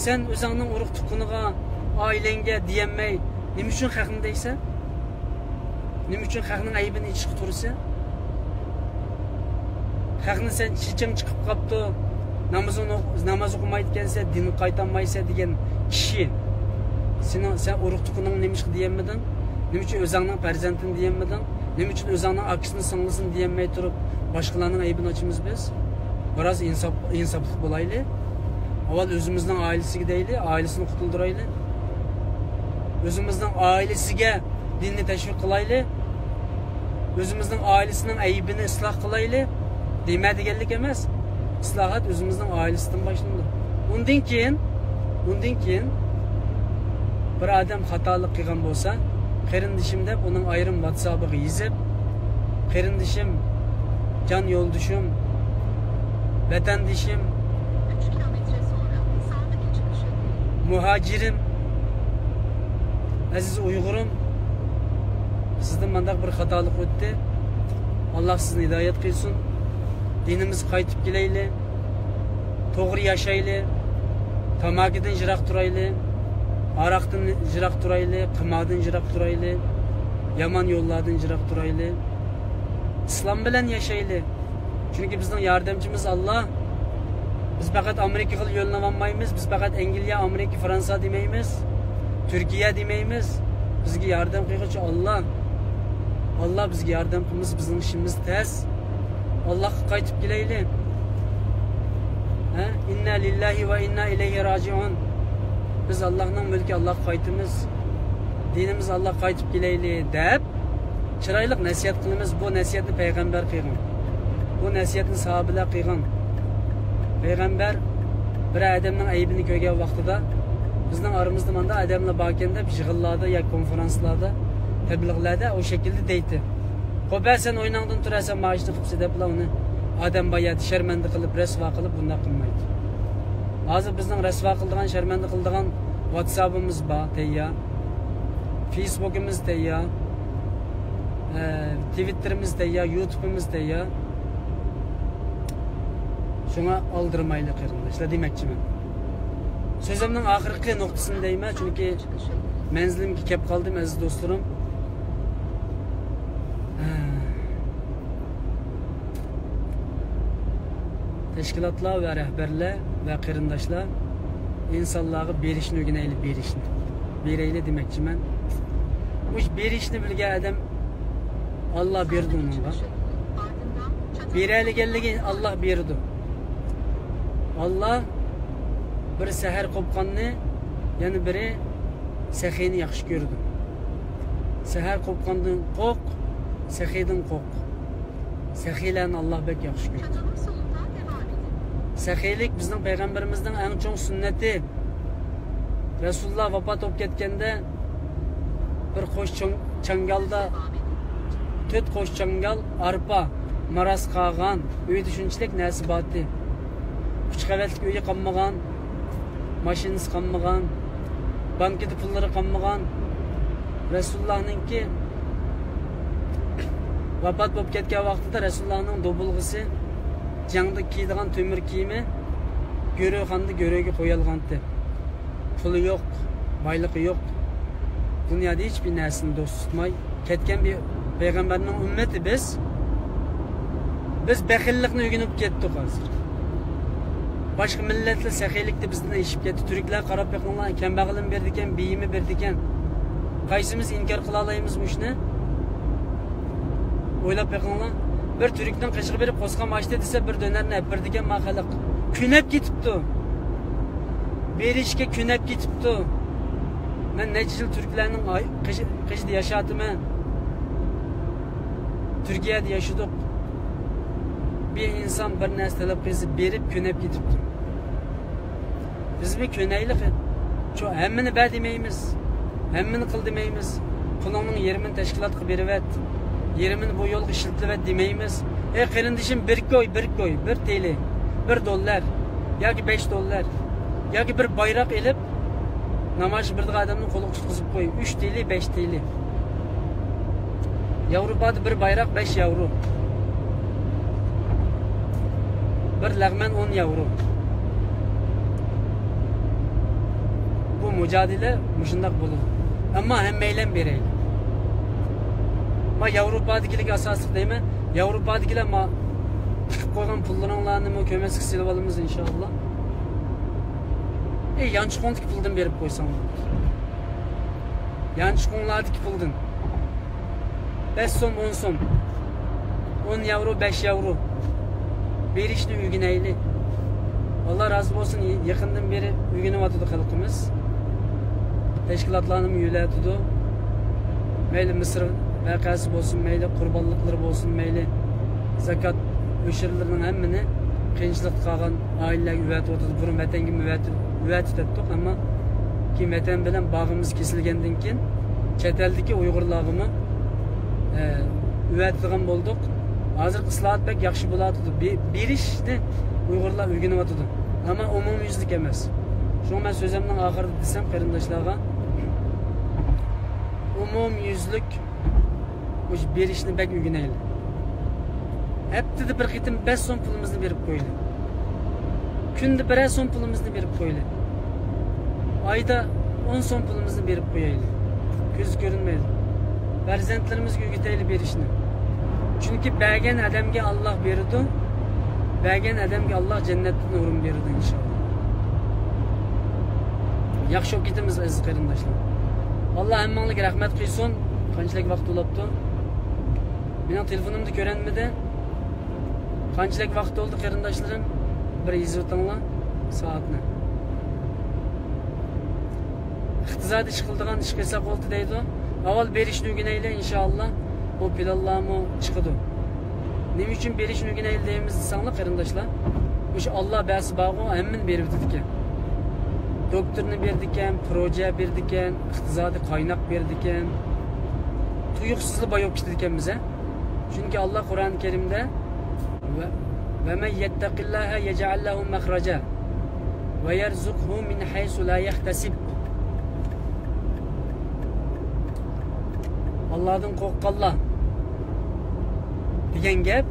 سەن ئۆزۈڭنىڭ ئۇرۇق-تۇغقىنىغا، ئائىلەڭگە دېيەلمەي، نېمە ئۈچۈن خەقنى دەيسەن؟ نېمە ئۈچۈن خەقنىڭ ئەيىبىنى ئېچىشقا تۇرىسەن؟ خەقنى سەن چېچىڭ چىقىپ قاپتۇ، نامىزىڭ ئوق-، ناماز ئوقۇمايدىكەنسەن، دىنغا قايتالمايسەن دېگەن كىشى. سېنىڭ، سەن ئۇرۇق-تۇغقىنىڭ نېمىشقا دېيەلمىدىڭ؟ نېمە ئۈچۈن ئۆزۈڭنىڭ پەرزەنتىنى دېيەلمىدىڭ؟ نېمە ئۈچۈن ئۆزۈڭنىڭ ئاكىسىنى، سىڭلىسىنى دېيەلمەي تۇرۇپ، باشقىلارنىڭ ئەيىبىنى ئاچىمىز بىز؟ بىراز ئىنساپ، ئىنساپلىق بولايلى. ئاۋۋال ئۆزىمىزنىڭ ئائىلىسىگە دەيلى، ئائىلىسىنى قۇتۇلدۇرايلى. ئۆزىمىزنىڭ ئائىلىسىگە دىننى تەشۋىق قىلايلى. ئۆزىمىزنىڭ ئائىلىسىنىڭ ئەيىبىنى ئىسلاھ قىلايلى. دېمە دېگەنلىك ئەمەس. ئىسلاھات ئۆزىمىزنىڭ ئائىلىسىدىن باشلىنىدۇ. ئۇندىن كېيىن، ئۇندىن كېيىن بىر ئادەم خاتالىق قىلغان بولسا، قېرىندىشىم دەپ ئۇنىڭ ئايرىم ۋاتسابىغا يېزىپ، قېرىندىشىم، جان يولدىشىم، ۋەتەندىشىم، مۇھاجىرىم، ئەزىز ئۇيغۇرۇم، سىزدىن مانداق بىر خاتالىق ئۆتتى. ئاللا سىزنى ھىدايەت قىلسۇن. دىنىمىزغا قايتىپ كېلەيلى. توغرا ياشايلى. تاماكىدىن يىراق تۇرايلى. ھاراقتىن يىراق تۇرايلى. قىماردىن يىراق تۇرايلى. يامان يوللاردىن يىراق تۇرايلى. ئىسلام بىلەن ياشايلى. چۈنكى بىزنىڭ ياردەمچىمىز ئاللا. بىز پەقەت ئامېرىكىغىلا يۆلىنىۋالمايمىز. بىز پەقەت ئەنگلىيە، ئامېرىكا، فرانسا دېمەيمىز. تۈركىيە دېمەيمىز. بىزگە ياردەم قىلغۇچى ئاللا. ئاللا بىزگە ياردەم قىلمىسا، بىزنىڭ ئىشىمىز تەس. ئاللاغا قايتىپ كېلەيلى. ھە؟ ئىننا لىللاھى ۋە ئىننا ئىلەيھى راجىئۇن. بىز ئاللانىڭ مۈلكى، ئاللاغا قايتىمىز. دىنىمىز ئاللاغا قايتىپ كېلەيلى دەپ چىرايلىق نەسىھەت قىلىمىز. بۇ نەسىھەتنى پەيغەمبەر قىلغان. بۇ نەسىھەتنى ساھابىلەر قىلغان. پەيغەمبەر بىر ئادەمنىڭ ئەيىبىنى كۆرگەن ۋاقتىدا، بىزنىڭ ئارىمىزدا مانداق ئادەملەر باركەن دەپ يىغىنلاردا ياكى كونفرانسلاردا، تەبلىغلاردا ئۇ شەكىلدە دەيتتى. قوپە، سەن ئويناڭدىن تۇر، سەن مانا ئىشنى قىپسەن دەپلا ئۇنى ئادەم بار يەردە شەرمەندە قىلىپ، رەسۋا قىلىپ بۇنداق قىلمايدۇ. ھازىر بىزنىڭ رەسۋا قىلىدىغان، شەرمەندە قىلىدىغان ۋاتسابىمىز بار، تەييار. فېيسبۇكىمىز تەييار. ئە، تىۋىتتېرىمىز تەييار، يۇتۇبىمىز تەييار. شۇڭا ئالدىرىمايلى قېرىنداشلار دېمەكچىمەن. سۆزۈمنىڭ ئاخىرقى نۇقتىسىنى دەيمەن، چۈنكى مەنزىلىمگە كەپ قالدىم، ئەزىز دوستلىرىم. تەشكىلاتلار ۋە رەھبەرلەر ۋە قېرىنداشلار، ئىنسانلارغا بېرىشنى ئۆگىنەيلى، بېرىشنى. بېرەيلى دېمەكچىمەن. مۇشۇ بېرىشنى بىلگەن ئادەم ئاللا بېرىدۇ ئۇنىڭغا. بېرەلىگەنلىكى ئاللا بېرىدۇ. ئاللا بىر سەھەر قوپقاننى، يەنە بىرى سېخىينى ياخشى كۆرىدۇ. سەھەر قوپقاندىن قورق، سېخىيدىن قورق. سېخىيلەرنى ئاللا بەك ياخشى كۆرىدۇ. سېخىيلىك بىزنىڭ پەيغەمبىرىمىزنىڭ ئەڭ چوڭ سۈننىتى. رەسۇلۇللا ۋاپات بولۇپ كەتكەندە، بىر قوش چوڭ-، چاڭگالدا، تۆت قوش چاڭگال ئارپا، ماراس قالغان، ئۆيدە شۇنچىلىك نەرسە بارتى. ئۈچ قەۋەتلىك ئۆيى قالمىغان، ماشىنىسى قالمىغان، بانكىدا پۇللىرى قالمىغان. رەسۇلۇللانىڭكى ۋاپات بولۇپ كەتكەن ۋاقتىدا رەسۇلۇللانىڭ دوبۇلغىسى، جەڭدە كىيىدىغان تۆمۈر كىيىمى گۆرۆخانىدا گۆرۆگە قويۇلغانتى. پۇلى يوق، بايلىقى يوق. دۇنيادا ھېچبىر نەرسىنى دوست تۇتماي كەتكەن بىر پەيغەمبەرنىڭ ئۈممىتى بىز. بىز بېخىللىقنى ئۆگىنىپ كەتتۇق ھازىر. باشقا مىللەتلەر سېخىيلىكتە بىزدىن ئېشىپ كەتتى. تۈركلەرگە قاراپ بېقىڭلار، كەمبەغىلىنى بېرىدىكەن، بېيىمى بېرىدىكەن. قايسىمىز ئىنكار قىلالايمىز مۇشۇنى؟ ئويلاپ بېقىڭلار. بىر تۈركنىڭ قېشىغا بېرىپ قورسىقىم ئاچتى دېسە، بىر دۆنەرنى ئەپ بېرىدىكەن ما خەلق. كۆنەپ كېتىپتۇ. بېرىشكە كۆنەپ كېتىپتۇ. مەن نەچچە يىل تۈركلەرنىڭ ئاي-، قېشى-، قېشىدا ياشاۋاتىمەن. تۈركىيەدە ياشىدۇق. بىر ئىنسان بىر نەرسە تەلەپ قىلسا، بېرىپ كۆنەپ كېتىپتۇ. بىزمۇ كۆنەيلى. شۇ ھەممىنى بەر دېمەيمىز. ھەممىنى قىل دېمەيمىز. پۇلۇڭنىڭ يېرىمىنى تەشكىلاتقا بېرىۋەت. يېرىمىنى بۇ يولغا ئىشلىتىۋەت دېمەيمىز. ئەي قېرىندىشىم، بىر كوي، بىر كوي، بىر تېلى، بىر دوللار ياكى بەش دوللار ياكى بىر بايراق ئېلىپ، نامايىش بېرىدىغان ئادەمنىڭ قولىغا تۇتقۇزۇپ قوي. ئۈچ تېلى، بەش تېلى. ياۋروپادا بىر بايراق بەش ياۋرو. بىر لەغمەن ئون ياۋرو. بۇ مۇجادىلە مۇشۇنداق بولىدۇ. ئەمما ھەممەيلەن بېرەيلى. ما ياۋروپادىكىلەرگە ئاساسلىق دەيمەن. ياۋروپادىكىلەر ما تىقىپ قويغان پۇللىرىڭلارنىمۇ كۆرمەسلىك سېلىۋالىمىز ئىنشاللا. ئەي، يانچۇقۇڭدىكى پۇلدىن بېرىپ قويساڭ. يانچۇقۇڭلاردىكى پۇلدىن. بەش سوم، ئون سوم. ئون ياۋرو، بەش ياۋرو. بېرىشنى ئۆگىنەيلى. ئاللا رازى بولسۇن، يېقىندىن بېرى ئۆگىنىۋاتىدۇ خەلقىمىز. تەشكىلاتلارنىمۇ يۆلەۋاتىدۇ. مەيلى مىسىر ۋەقەسى بولسۇن، مەيلى قۇربانلىقلىرى بولسۇن، مەيلى زاكات ئۆشۈرلىرىنىڭ ھەممىنى قىيىنچىلىقتا قالغان ئائىلىلەرگە ئۆۋەتىۋاتىدۇ. بۇرۇن ۋەتەنگىمۇ ئۆۋەت-، ئۆۋەتىۋاتاتتۇق، ئەمما كېيىن ۋەتەن بىلەن باغىمىز كېسىلگەندىن كېيىن چەت ئەلدىكى ئۇيغۇرلارغىمۇ، ئە، ئۆۋەتىدىغان بولدۇق. ھازىرقى ئىسلاھات بەك ياخشى بولۇۋاتىدۇ. بې-، بېرىشنى ئۇيغۇرلار ئۆگىنىۋاتىدۇ. ئەمما ئومۇميۈزلۈك ئەمەس. شۇڭا مەن سۆزۈمنىڭ ئاخىرىدا دېسەم قېرىنداشلارغا، ئومۇميۈزلۈك مۇشۇ بېرىشنى بەك ئۆگىنەيلى. ھەپتىدە بىر قېتىم بەش سوم پۇلىمىزنى بېرىپ قويىلى. كۈندە بىرەر سوم پۇلىمىزنى بېرىپ قويىلى. ئايدا ئون سوم پۇلىمىزنى بېرىپ قويايلى. كۆزگە كۆرۈنمەيدۇ. پەرزەنتلىرىمىزگە ئۆگىتەيلى بېرىشنى. چۈنكى بەرگەن ئادەمگە ئاللا بېرىدۇ، بەرگەن ئادەمگە ئاللا جەننەتتىن ئورۇن بېرىدۇ، ئىنشائاللا. ياخشى بولۇپ كېتىمىز، ئەزىز قېرىنداشلار. ئاللا ھەممىڭلارغا رەھمەت قىلسۇن. قانچىلىك ۋاقىت بولۇپتۇ؟ مېنىڭ تېلېفونۇمدا كۆرۈنمىدى. قانچىلىك ۋاقىت بولدى، قېرىنداشلىرىم؟ بىر يېزىۋېتىڭلار سائەتنى. ئىقتىسادىي ئىش قىلىدىغان ئىش قىلساق بولدى دەيدۇ. ئاۋۋال بېرىشنى ئۆگىنەيلى، ئىنشائاللا، بۇ پىلانلارمۇ چىقىدۇ. نېمە ئۈچۈن بېرىشنى ئۆگىنەيلى دەيمىز دېسەڭلار، قېرىنداشلار، مۇشۇ ئاللا بەرسە بارغۇ، ھەممىنى بېرىۋېتىدىكەن. دوكتورنى بېرىدىكەن، پروژە بېرىدىكەن، ئىقتىسادىي قايناق بېرىدىكەن. تۇيۇقسىزلا باي بولۇپ كېتىدىكەنمىز، ھە؟ چۈنكى ئاللا قۇرئان كەرىمدە، «ۋە، ۋە مەن يەتتەقىللاھە يەجئەل لەھۇ مەخرەجە ۋە يەرزۇقھۇ مىن ھەيسۇ لا يەھتەسىب.» ئاللادىن قورققانلار دېگەن گەپ،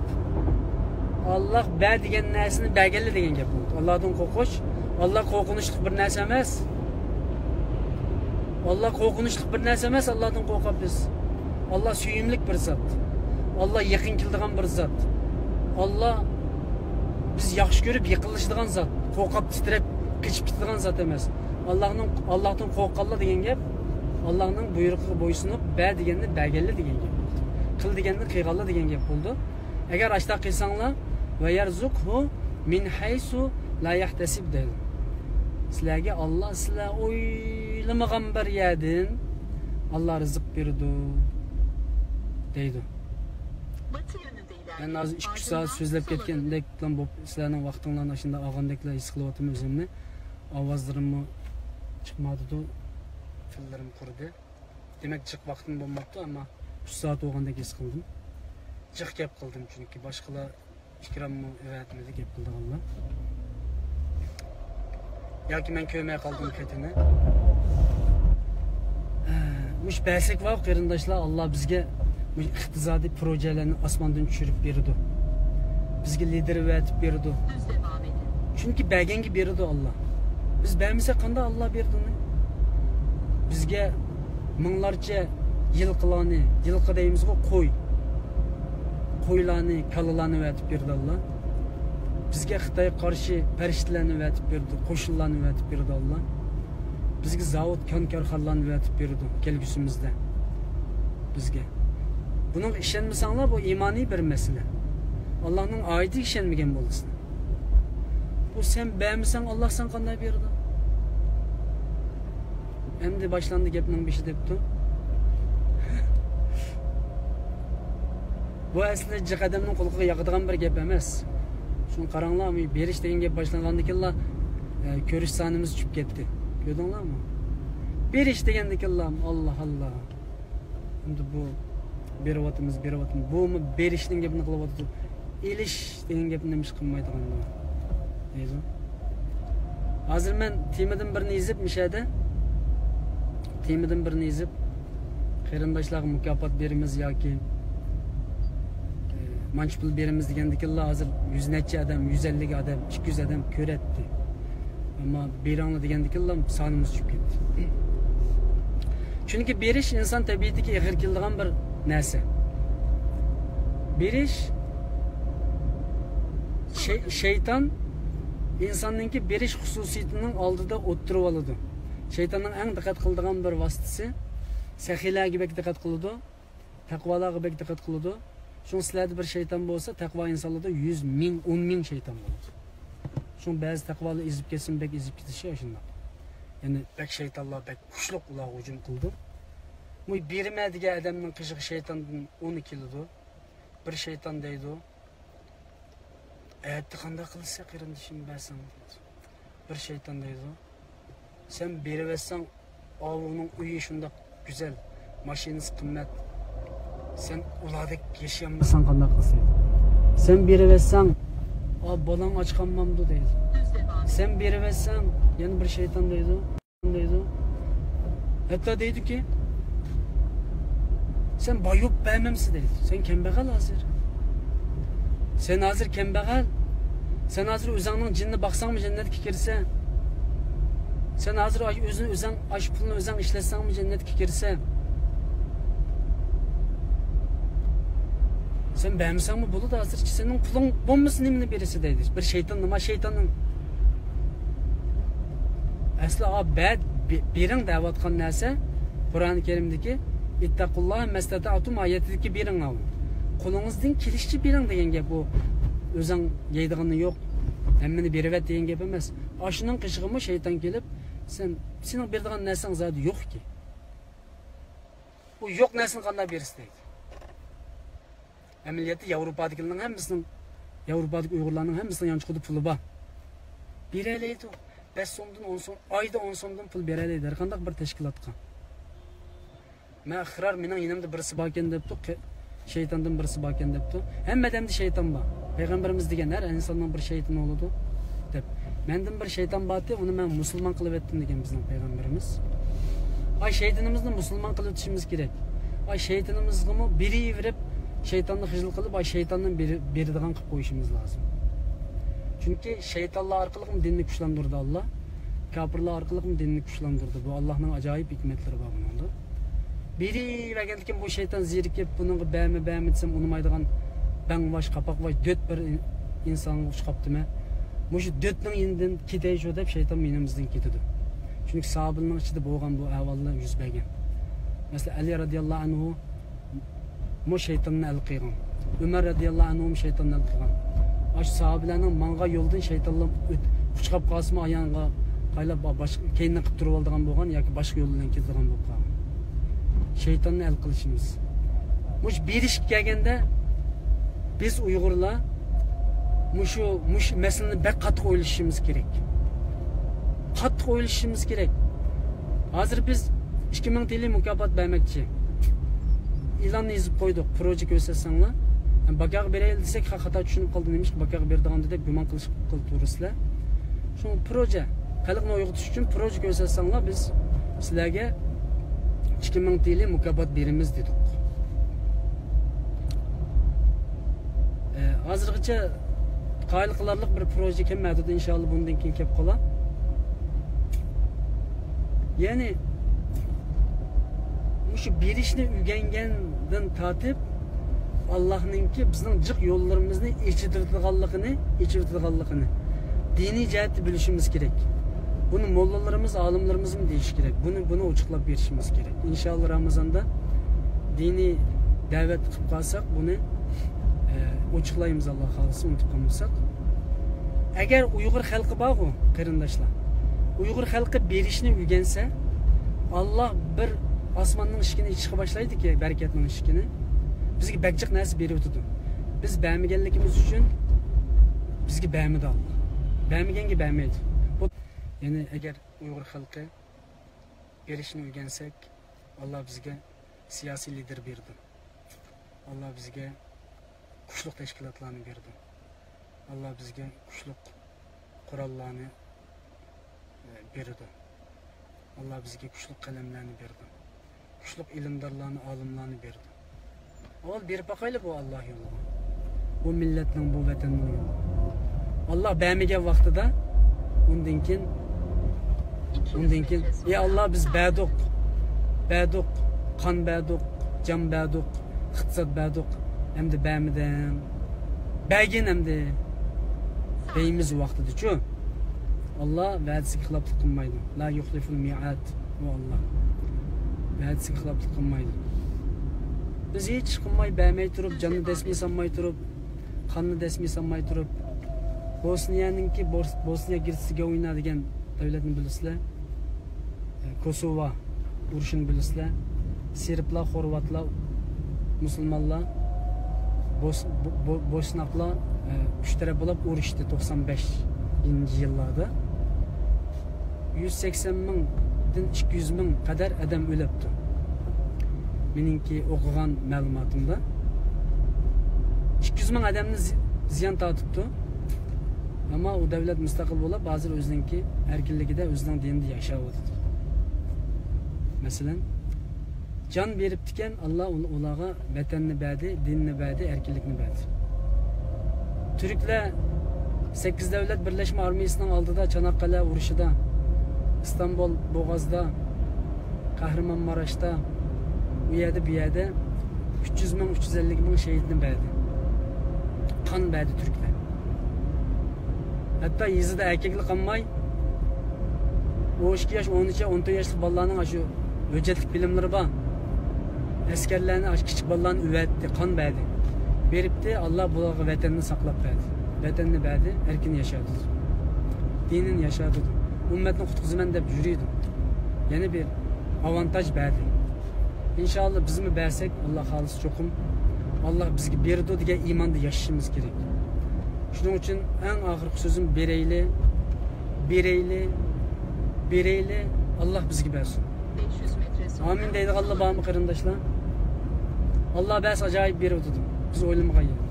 ئاللا بەر دېگەن نەرسىنى بەرگەنلا دېگەن گەپ بولدى. ئاللادىن قورقۇش، ئاللا قورقۇنچلۇق بىر نەرسە ئەمەس. ئاللا قورقۇنچلۇق بىر نەرسە ئەمەس، ئاللادىن قورقامىز. ئاللا سۆيۈملۈك بىر زات. ئاللا يېقىن كېلىدىغان بىر زات. ئاللا بىز ياخشى كۆرۈپ يېقىنلىشىدىغان زات. قورقۇپ تىترەپ قېچىپ كېتىدىغان زات ئەمەس. ئاللانىڭ، ئاللادىن قورققانلا دېگەن گەپ، ئاللانىڭ بۇيرۇقىغا بويسۇنۇپ، بەر دېگەننى بەرگەنلا دېگەن گەپ بولدى. قىل دېگەننى قىلغانلا دېگەن گەپ بولدى. ئەگەر ئاشتاق قىلساڭلار، ۋە يەرزۇقھۇ مىن ھەيسۇ لا يەھتەسىب دەيدۇ. سىلەرگە ئاللا سىلەر ئويلىمىغان بىر يەردىن ئاللا رىزىق بېرىدۇ دەيدۇ. مەن ھازىر ئىككى ئۈچ سائەت سۆزلەپ كەتكەندەك بولۇپ، سىلەرنىڭ ۋاقتىڭلارنى ئاشۇنداق ئالغاندەكلا ھېس قىلىۋاتىمەن ئۆزۈمنى. ئاۋازلىرىممۇ چىقمايدۇ، تىللىرىم قۇرۇدى. دېمەك، جىق ۋاقتىم بولماپتۇ، ئەمما ئۈچ سائەت بولغاندەك ھېس قىلدىم. جىق گەپ قىلدىم، چۈنكى باشقىلار ئىكراممۇ ئەۋەتمىدى گەپ قىلىدىغانلار. ياكى مەن كۆرمەي قالدىم خېتىنى. مۇشۇ بەرسەك بار، قېرىنداشلار، ئاللا بىزگە مۇشۇ ئىقتىسادىي پروژەلەرنى ئاسماندىن چۈشۈرۈپ بېرىدۇ. بىزگە لىدىر ئەۋەتىپ بېرىدۇ. چۈنكى بەرگەنگە بېرىدۇ ئاللا. بىز بەرمىسەك، قانداق ئاللا بېرىدۇ ئۇنى؟ بىزگە مىڭلارچە يىلقىلارنى، يىلقى دەيمىزغۇ، قوي، قويلارنى، كالىلارنى ئەۋەتىپ بېرىدۇ ئاللا. بىزگە خىتايغا قارشى پەرىشتىلەرنى ئەۋەتىپ بېرىدۇ، قوشۇنلارنى ئەۋەتىپ بېرىدۇ ئاللا. بىزگە زاۋۇت، كان، كارخانىلارنى ئەۋەتىپ بېرىدۇ كەلگۈسىمىزدە بىزگە. بۇنىڭغا ئىشەنمىسەڭلار، بۇ ئىمانىي بىر مەسىلە. ئاللانىڭ ئايىتىگە ئىشەنمىگەن بولىسىلەر. بۇ سەن بەرمىسەڭ، ئاللا ساڭا قانداق بېرىدۇ؟ ئەمدى باشلاندى گەپنىڭ بېشى دەپتۇ. بۇ ئەسلىدە جىق ئادەمنىڭ قۇلىقىغا ياقىدىغان بىر گەپ ئەمەس. شۇڭا قاراڭلار، بېرىش دېگەن گەپ باشلانغاندىكىنلا، ئە، كۆرۈش سانىمىز چۈشۈپ كەتتى. كۆردۈڭلارمۇ؟ بېرىش دېگەندىكىنلا، ئاللا، ئاللا. ئەمدى بۇ بېرىۋاتىمىز، بېرىۋاتىمىز. بۇمۇ بېرىشنىڭ گېپىنى قىلىۋاتىدۇ. ئېلىش دېگەن گەپنى نېمە ئىش قىلمايدىغاندۇ؟ دەيدۇ. ھازىر مەن تېمىدىن بىرنى يېزىپ، مىشەدە تېمىدىن بىرنى يېزىپ، قېرىنداشلارغا مۇكاپات بېرىمىز ياكى، ئە، مانچە پۇل بېرىمىز دېگەندىكىنلا، ھازىر يۈز نەچچە ئادەم، يۈز ئەللىك ئادەم، ئىككى يۈز ئادەم كۆرەتتى. ئەمما بېرىڭلار دېگەندىكىنلا سانىمىز چۈشۈپ كەتتى. چۈنكى بېرىش ئىنسان تەبىئىتىگە ئېغىر كېلىدىغان بىر نەرسە. بېرىش، شەي-، شەيتان ئىنساننىڭكى بېرىش خۇسۇسىيىتىنىڭ ئالدىدا ئولتۇرۇۋالىدۇ. شەيتاننىڭ ئەڭ دىققەت قىلىدىغان بىر ۋاسىتىسى، سەخىيلەرگە بەك دىققەت قىلىدۇ، تەقۋالارغا بەك دىققەت قىلىدۇ. شۇڭا سىلەردە بىر شەيتان بولسا، تەقۋا ئىنسانلاردا يۈز، مىڭ، ئون مىڭ شەيتان بولىدۇ. شۇڭا بەزى تەقۋالار ئېزىپ كەتسىمۇ، بەك ئېزىپ كېتىشى ئاشۇنداق. يەنى بەك شەيتانلار بەك كۈچلۈك ئۇلارغا ھۇجۇم قىلىدۇ. بۇ بېرىمەن دېگەن ئادەمنىڭ قېشىغا شەيتاندىن ئونى كېلىدۇ. بىر شەيتان دەيدۇ، ئەتە قانداق قىلىسەن قېرىندىشىم، بەرسەڭ؟ بىر شەيتان دەيدۇ، سەن بېرىۋەتسەڭ، ئاۋۇنىڭ ئۆيى شۇنداق گۈزەل، ماشىنىسى قىممەت، سەن ئۇلاردەك ياشىيالمىساڭ قانداق قىلىسەن؟ سەن بېرىۋەتسەڭ، ئا، بالاڭ ئاچ قالمامدۇ دەيدۇ. سەن بېرىۋەتسەڭ، يەنە بىر شەيتان دەيدۇ. دەيدۇ. ھەتتا دەيدۇكى، سەن باي بولۇپ بەرمەمسە دەيدۇ. سەن كەمبەغەل ھازىر. سەن ھازىر كەمبەغەل. سەن ھازىر ئۆزۈڭنىڭ جېنىنى باقساڭمۇ جەننەتكە كىرىسەن. سەن ھازىر ئاش-، ئۆزۈڭ، ئۆزۈڭ، ئاش پۇلنى ئۆزۈڭ ئىشلەتسەڭمۇ جەننەتكە كىرىسەن. سەن بەرمىسەڭمۇ بولىدۇ، ھازىرچە سېنىڭ پۇلۇڭ بولمىسا نېمىنى بېرىسەن دەيدۇ. بىر شەيتان، نېمە شەيتاننىڭ؟ ئەسلى ئا، بە-، بە-، بېرىڭ دەۋاتقان نەرسە قۇرئان كەرىمدىكى «ئىتتەقۇللاھە مەستەتەئتۇم» ئايەتىدىكى «بېرىڭ» ئاۋۇ. قولىڭىزدىن كېلىشىچە بېرىڭ دېگەن گەپ ئۇ. ئۆزۈڭ يەيدىغىنى يوق، ھەممىنى بېرىۋەت دېگەن گەپ ئەمەس. ئاشۇنىڭ قېشىغىمۇ شەيتان كېلىپ، سەن، سېنىڭ بېرىدىغان نەرسەڭ زادى يوقكى. ئۇ يوق نەرسىنى قانداق بېرىسەن دەيدۇ. ئەمەلىيەتتە ياۋروپادىكىلەرنىڭ ھەممىسىنىڭ، ياۋروپادىكى ئۇيغۇرلارنىڭ ھەممىسىنىڭ يانچۇقىدا پۇلى بار. بېرەلەيدۇ. بەش سومدىن ئون سوم، ئايدا ئون سومدىن پۇل بېرەلەيدۇ ھەر قانداق بىر تەشكىلاتقا. مەن ئىقرار، مېنىڭ يېنىمدا بىرسى باركەن دەپتۇ، قى-، شەيتاندىن بىرسى باركەن دەپتۇ. ھەممە ئادەمدە شەيتان بار. پەيغەمبىرىمىز دېگەن، ھەر ئىنساننىڭ بىر شەيتىنى بولىدۇ دەپ. مەندىن بىر شەيتان بارتى، ئۇنى مەن مۇسۇلمان قىلىۋەتتىم دېگەن بىزنىڭ پەيغەمبىرىمىز. ئاي، شەيتىنىمىزنى مۇسۇلمان قىلىۋېتىشىمىز كېرەك. ئاي، شەيتىنىمىزغىمۇ بېرىۋېرىپ، شەيتاننى خىجىل قىلىپ، ئاي، شەيتاندىن بېرى-، بېرىدىغان قىلىپ قويۇشىمىز لازىم. چۈنكى شەيتانلار ئارقىلىقمۇ دىننى كۈچلەندۈرىدۇ ئاللا. كاپىرلار ئارقىلىقمۇ دىننى كۈچلەندۈرىدۇ. بۇ ئاللانىڭ ئاجايىپ ھېكمەتلىرى بار بۇنىڭدا. بېرىۋەرگەندىكىن بۇ شەيتان زېرىكىپ، بۇنىڭغا بەرمە، بەرمە دېسەم، ئۇنىمايدىغان بەڭباش، قاپاقباش، دۆت بىر ئىن-، ئىنسانغا ئۇچراپتىمەن. مۇشۇ دۆتنىڭ يېنىدىن كېتەي شۇ دەپ شەيتان يېنىمىزدىن كېتىدۇ. چۈنكى ساھابىلەرنىڭ ئىچىدە بولغان بۇ ئەھۋاللار يۈز بەرگەن. مەسىلەن، ئەلى رەزىياللاھۇ ئەنھۇ مۇ شەيتاننى ئەل قىلغان. ئۆمەر رەزىياللاھۇ ئەنھۇمۇ شەيتاننى ئەل قىلغان. ئاشۇ ساھابىلەرنىڭ ماڭغان يولىدىن شەيتانلار ئۆت-، قۇچقاپ قالسىمۇ ئاياغىغا قايلاپ باشقا كەينىدىن قىپ تۇرۇۋالىدىغان بولغان ياكى باشقا يول بىلەن كېتىدىغان بولۇپ قالغان. شەيتاننى ئەل قىلىشىمىز. مۇشۇ بېرىشكە كەلگەندە بىز ئۇيغۇرلار مۇشۇ، مۇشۇ مەسىلىنى بەك قاتتىق ئويلىشىشىمىز كېرەك. قاتتىق ئويلىشىشىمىز كېرەك. ھازىر بىز ئىككى مىڭ تىلى مۇكاپات بەرمەكچى. ئېلاننى يېزىپ قويدۇق، پروژە كۆرسەتسەڭلار. باكاغا بېرەيلى دېسەك، خا-، خاتا چۈشىنىپ قالدى، نېمىشقا باكاغا بېرىدىغاندۇ دەپ گۇمان قىلىش، قىلىپ تۇرىسىلەر. شۇڭا پروژە، خەلقنى ئويغىتىش ئۈچۈن پروژە كۆرسەتسەڭلار، بىز سىلەرگە ئىككى مىڭ تىلى مۇكاپات بېرىمىز دېدۇق. ئە، ھازىرغىچە قايىل قىلارلىق بىر پروژە كەلمەيدۇ، ئىنشاللا بۇندىن كېيىن كېلىپ قالا. يەنى مۇشۇ بېرىشنى ئۆگەنگەندىن تارتىپ، ئاللانىڭكى بىزنىڭ جىق يوللىرىمىزنى ئېچىۋېتىدىغانلىقىنى، ئېچىۋېتىدىغانلىقىنى دىنىي جەھەتتە بىلىشىمىز كېرەك. بۇنى موللىلىرىمىز، ئالىملىرىمىزمۇ دېيىشى كېرەك. بۇنى، بۇنى ئوچۇقلاپ بېرىشىمىز كېرەك. ئىنشاللا رامىزاندا دىنىي دەۋەت قىلىپ قالساق، بۇنى، ئە، ئوچۇقلايمىز، ئاللا خالىسا، ئۇنتۇپ قالمىساق. ئەگەر ئۇيغۇر خەلقى بارغۇ، قېرىنداشلار، ئۇيغۇر خەلقى بېرىشنى ئۆگەنسە، ئاللا بىر ئاسماننىڭ ئىشىكىنى ئېچىشقا باشلايدىكى، بەرىكەتنىڭ ئىشىكىنى. بىزگە بەك جىق نەرسە بېرىۋېتىدۇ. بىز بەرمىگەنلىكىمىز ئۈچۈن بىزگە بەرمىدى ئاللا. بەرمىگەنگە بەرمەيدۇ. بۇ، يەنى ئەگەر ئۇيغۇر خەلقى بېرىشنى ئۆگەنسەك، ئاللا بىزگە سىياسىي لىدېر بېرىدۇ. ئاللا بىزگە كۈچلۈك تەشكىلاتلارنى بېرىدۇ. ئاللا بىزگە كۈچلۈك قوراللارنى، ئە، بېرىدۇ. ئاللا بىزگە كۈچلۈك قەلەملەرنى بېرىدۇ. كۈچلۈك ئىلىمدارلارنى، ئالىملارنى بېرىدۇ. ئاۋۋال بېرىپ باقايلى بۇ ئاللا يولىغا. بۇ مىللەتنىڭ، بۇ ۋەتەننىڭ يولىغا. ئاللا بەرمىگەن ۋاقتىدا ئۇندىن كېيىن، ئۇندىن كېيىن، ئى ئاللا، بىز بەردۇق، بەردۇق، قان بەردۇق، جان بەردۇق، ئىقتىساد بەردۇق، ئەمدى بەرمىدىڭ. بەرگىن ئەمدى. دەيمىز ۋاقتىدىچۇ. ئاللا ۋەدىسىگە خىلاپلىق قىلمايدۇ. لا يۇخلىفۇل مىئاد. ئۇ ئاللا ۋەدىسىگە خىلاپلىق قىلمايدۇ. بىز ھېچ ئىش قىلماي، بەرمەي تۇرۇپ، جاننى دەسمىي سالماي تۇرۇپ، قاننى دەسمىي سالماي تۇرۇپ، بوسنىيەنىڭكى، بوس-، بوسنىيە گېرتسېگوۋىنا دېگەن دۆلەتنى بىلىسىلەر. كوسوۋا ئۇرۇشىنى بىلىسىلەر. سېربلار، خورۋاتلار، مۇسۇلمانلار، بوس-، بو-، بو-، بوشناقلار، ئە، ئۈچ تەرەپ بولۇپ ئۇرۇشتى توقسان بەشىنچى يىللاردا. يۈز سەكسەن مىڭدىن ئىككى يۈز مىڭ قەدەر ئادەم ئۆلۈپتۇ. مېنىڭكى ئوقۇغان مەلۇماتىمدا ئىككى يۈز مىڭ ئادەمنى زى-، زىيان تارتىپتۇ. ئەمما ئۇ دۆلەت مۇستەقىل بولۇپ، ھازىر ئۆزىنىڭكى ئەركىنلىكىدە، ئۆزىنىڭ دىنىدا ياشاۋاتىدۇ. مەسىلەن، جان بېرىپتىكەن، ئاللا ئۇل-، ئۇلارغا ۋەتەننى بەردى، دىننى بەردى، ئەركىنلىكنى بەردى. تۈركلەر سەككىز دۆلەت بىرلەشمە ئارمىيىسىنىڭ ئالدىدا، چاناققالە ئۇرۇشىدا، ئىستانبۇل بوغازدا، قەھرىمانماراشتا، ئۇ يەردە، بۇ يەردە ئۈچ يۈز مىڭ، ئۈچ يۈز ئەللىك مىڭ شېھىتنى بەردى. قان بەردى تۈركلەر. ھەتتا يېزىدا ئەركەكلا قالماي، ئون ئىككى ياش، ئون ئۈچ ياش، ئون تۆت ياشلىق بالىلارنىڭ ئاشۇ ھۆججەتلىك فىلىملىرى بار. ئەسكەرلەرنى، ئاشۇ كىچىك بالىلارنى ئۆۋەتتى، قان بەردى. بېرىپتى، ئاللا بۇلارغا ۋەتەننى ساقلاپ بەردى. ۋەتەننى بەردى، ئەركىن ياشاۋاتىدۇ. دىنىنى ياشاۋاتىدۇ. ئۈممەتنى قۇتقۇزىمەن دەپ يۈرىدۇ. يەنە بىر ئاۋانتاژ بەردى. ئىنشاللا بىزمۇ بەرسەك، ئاللا خالىسا چوقۇم، ئاللا بىزگە بېرىدۇ دېگەن ئىماندا ياشىشىمىز كېرەك. شۇنىڭ ئۈچۈن ئەڭ ئاخىرقى سۆزۈم، بېرەيلى، بېرەيلى، بېرەيلى، ئاللا بىزگە بەرسۇن. ئامىن دەيدىغانلار بارمۇ، قېرىنداشلار؟ ئاللا بەرسە ئاجايىپ بېرىۋاتىدۇ، بىز ئويلىمىغان يەردە.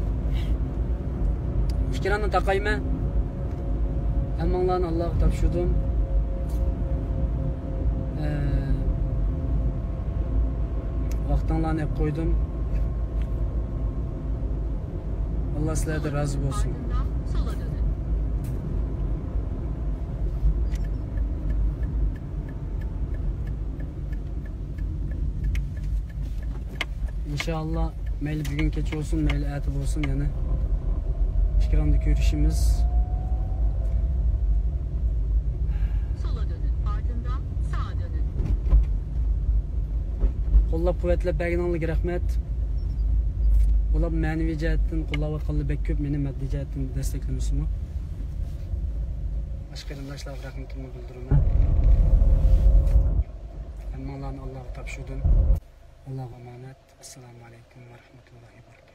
ئىكرامنى تاقايمەن. ھەممىڭلارنى ئاللاغا تاپشۇردۇم. ئە، ۋاقتىڭلارنى ئېلىپ قويدۇم. ئاللا سىلەردىن رازى بولسۇن. ئىنشائاللا، مەيلى بۈگۈن كەچ بولسۇن، مەيلى ئەتە بولسۇن، يەنە ئېكراندا كۆرۈشىمىز. Sola dönün, ardından sağa dönün. قوللاپ قۇۋۋەتلەپ بەرگىنىڭلارغا رەھمەت. ئۇلار مەنىۋى جەھەتتىن قوللاۋاتقانلار بەك كۆپ، مېنى ماددىي جەھەتتىن دەستەكلىمىسىمۇ. باشقا قېرىنداشلارغا رەھمىتىمنى بىلدۈرىمەن. ھەممىڭلارنى ئاللاغا تاپشۇردۇم. ئاللاغا ئامانەت. ئەسسالامۇ ئەلەيكۇم ۋە رەھمەتۇللاھى ۋە بەرىكاتۇھ.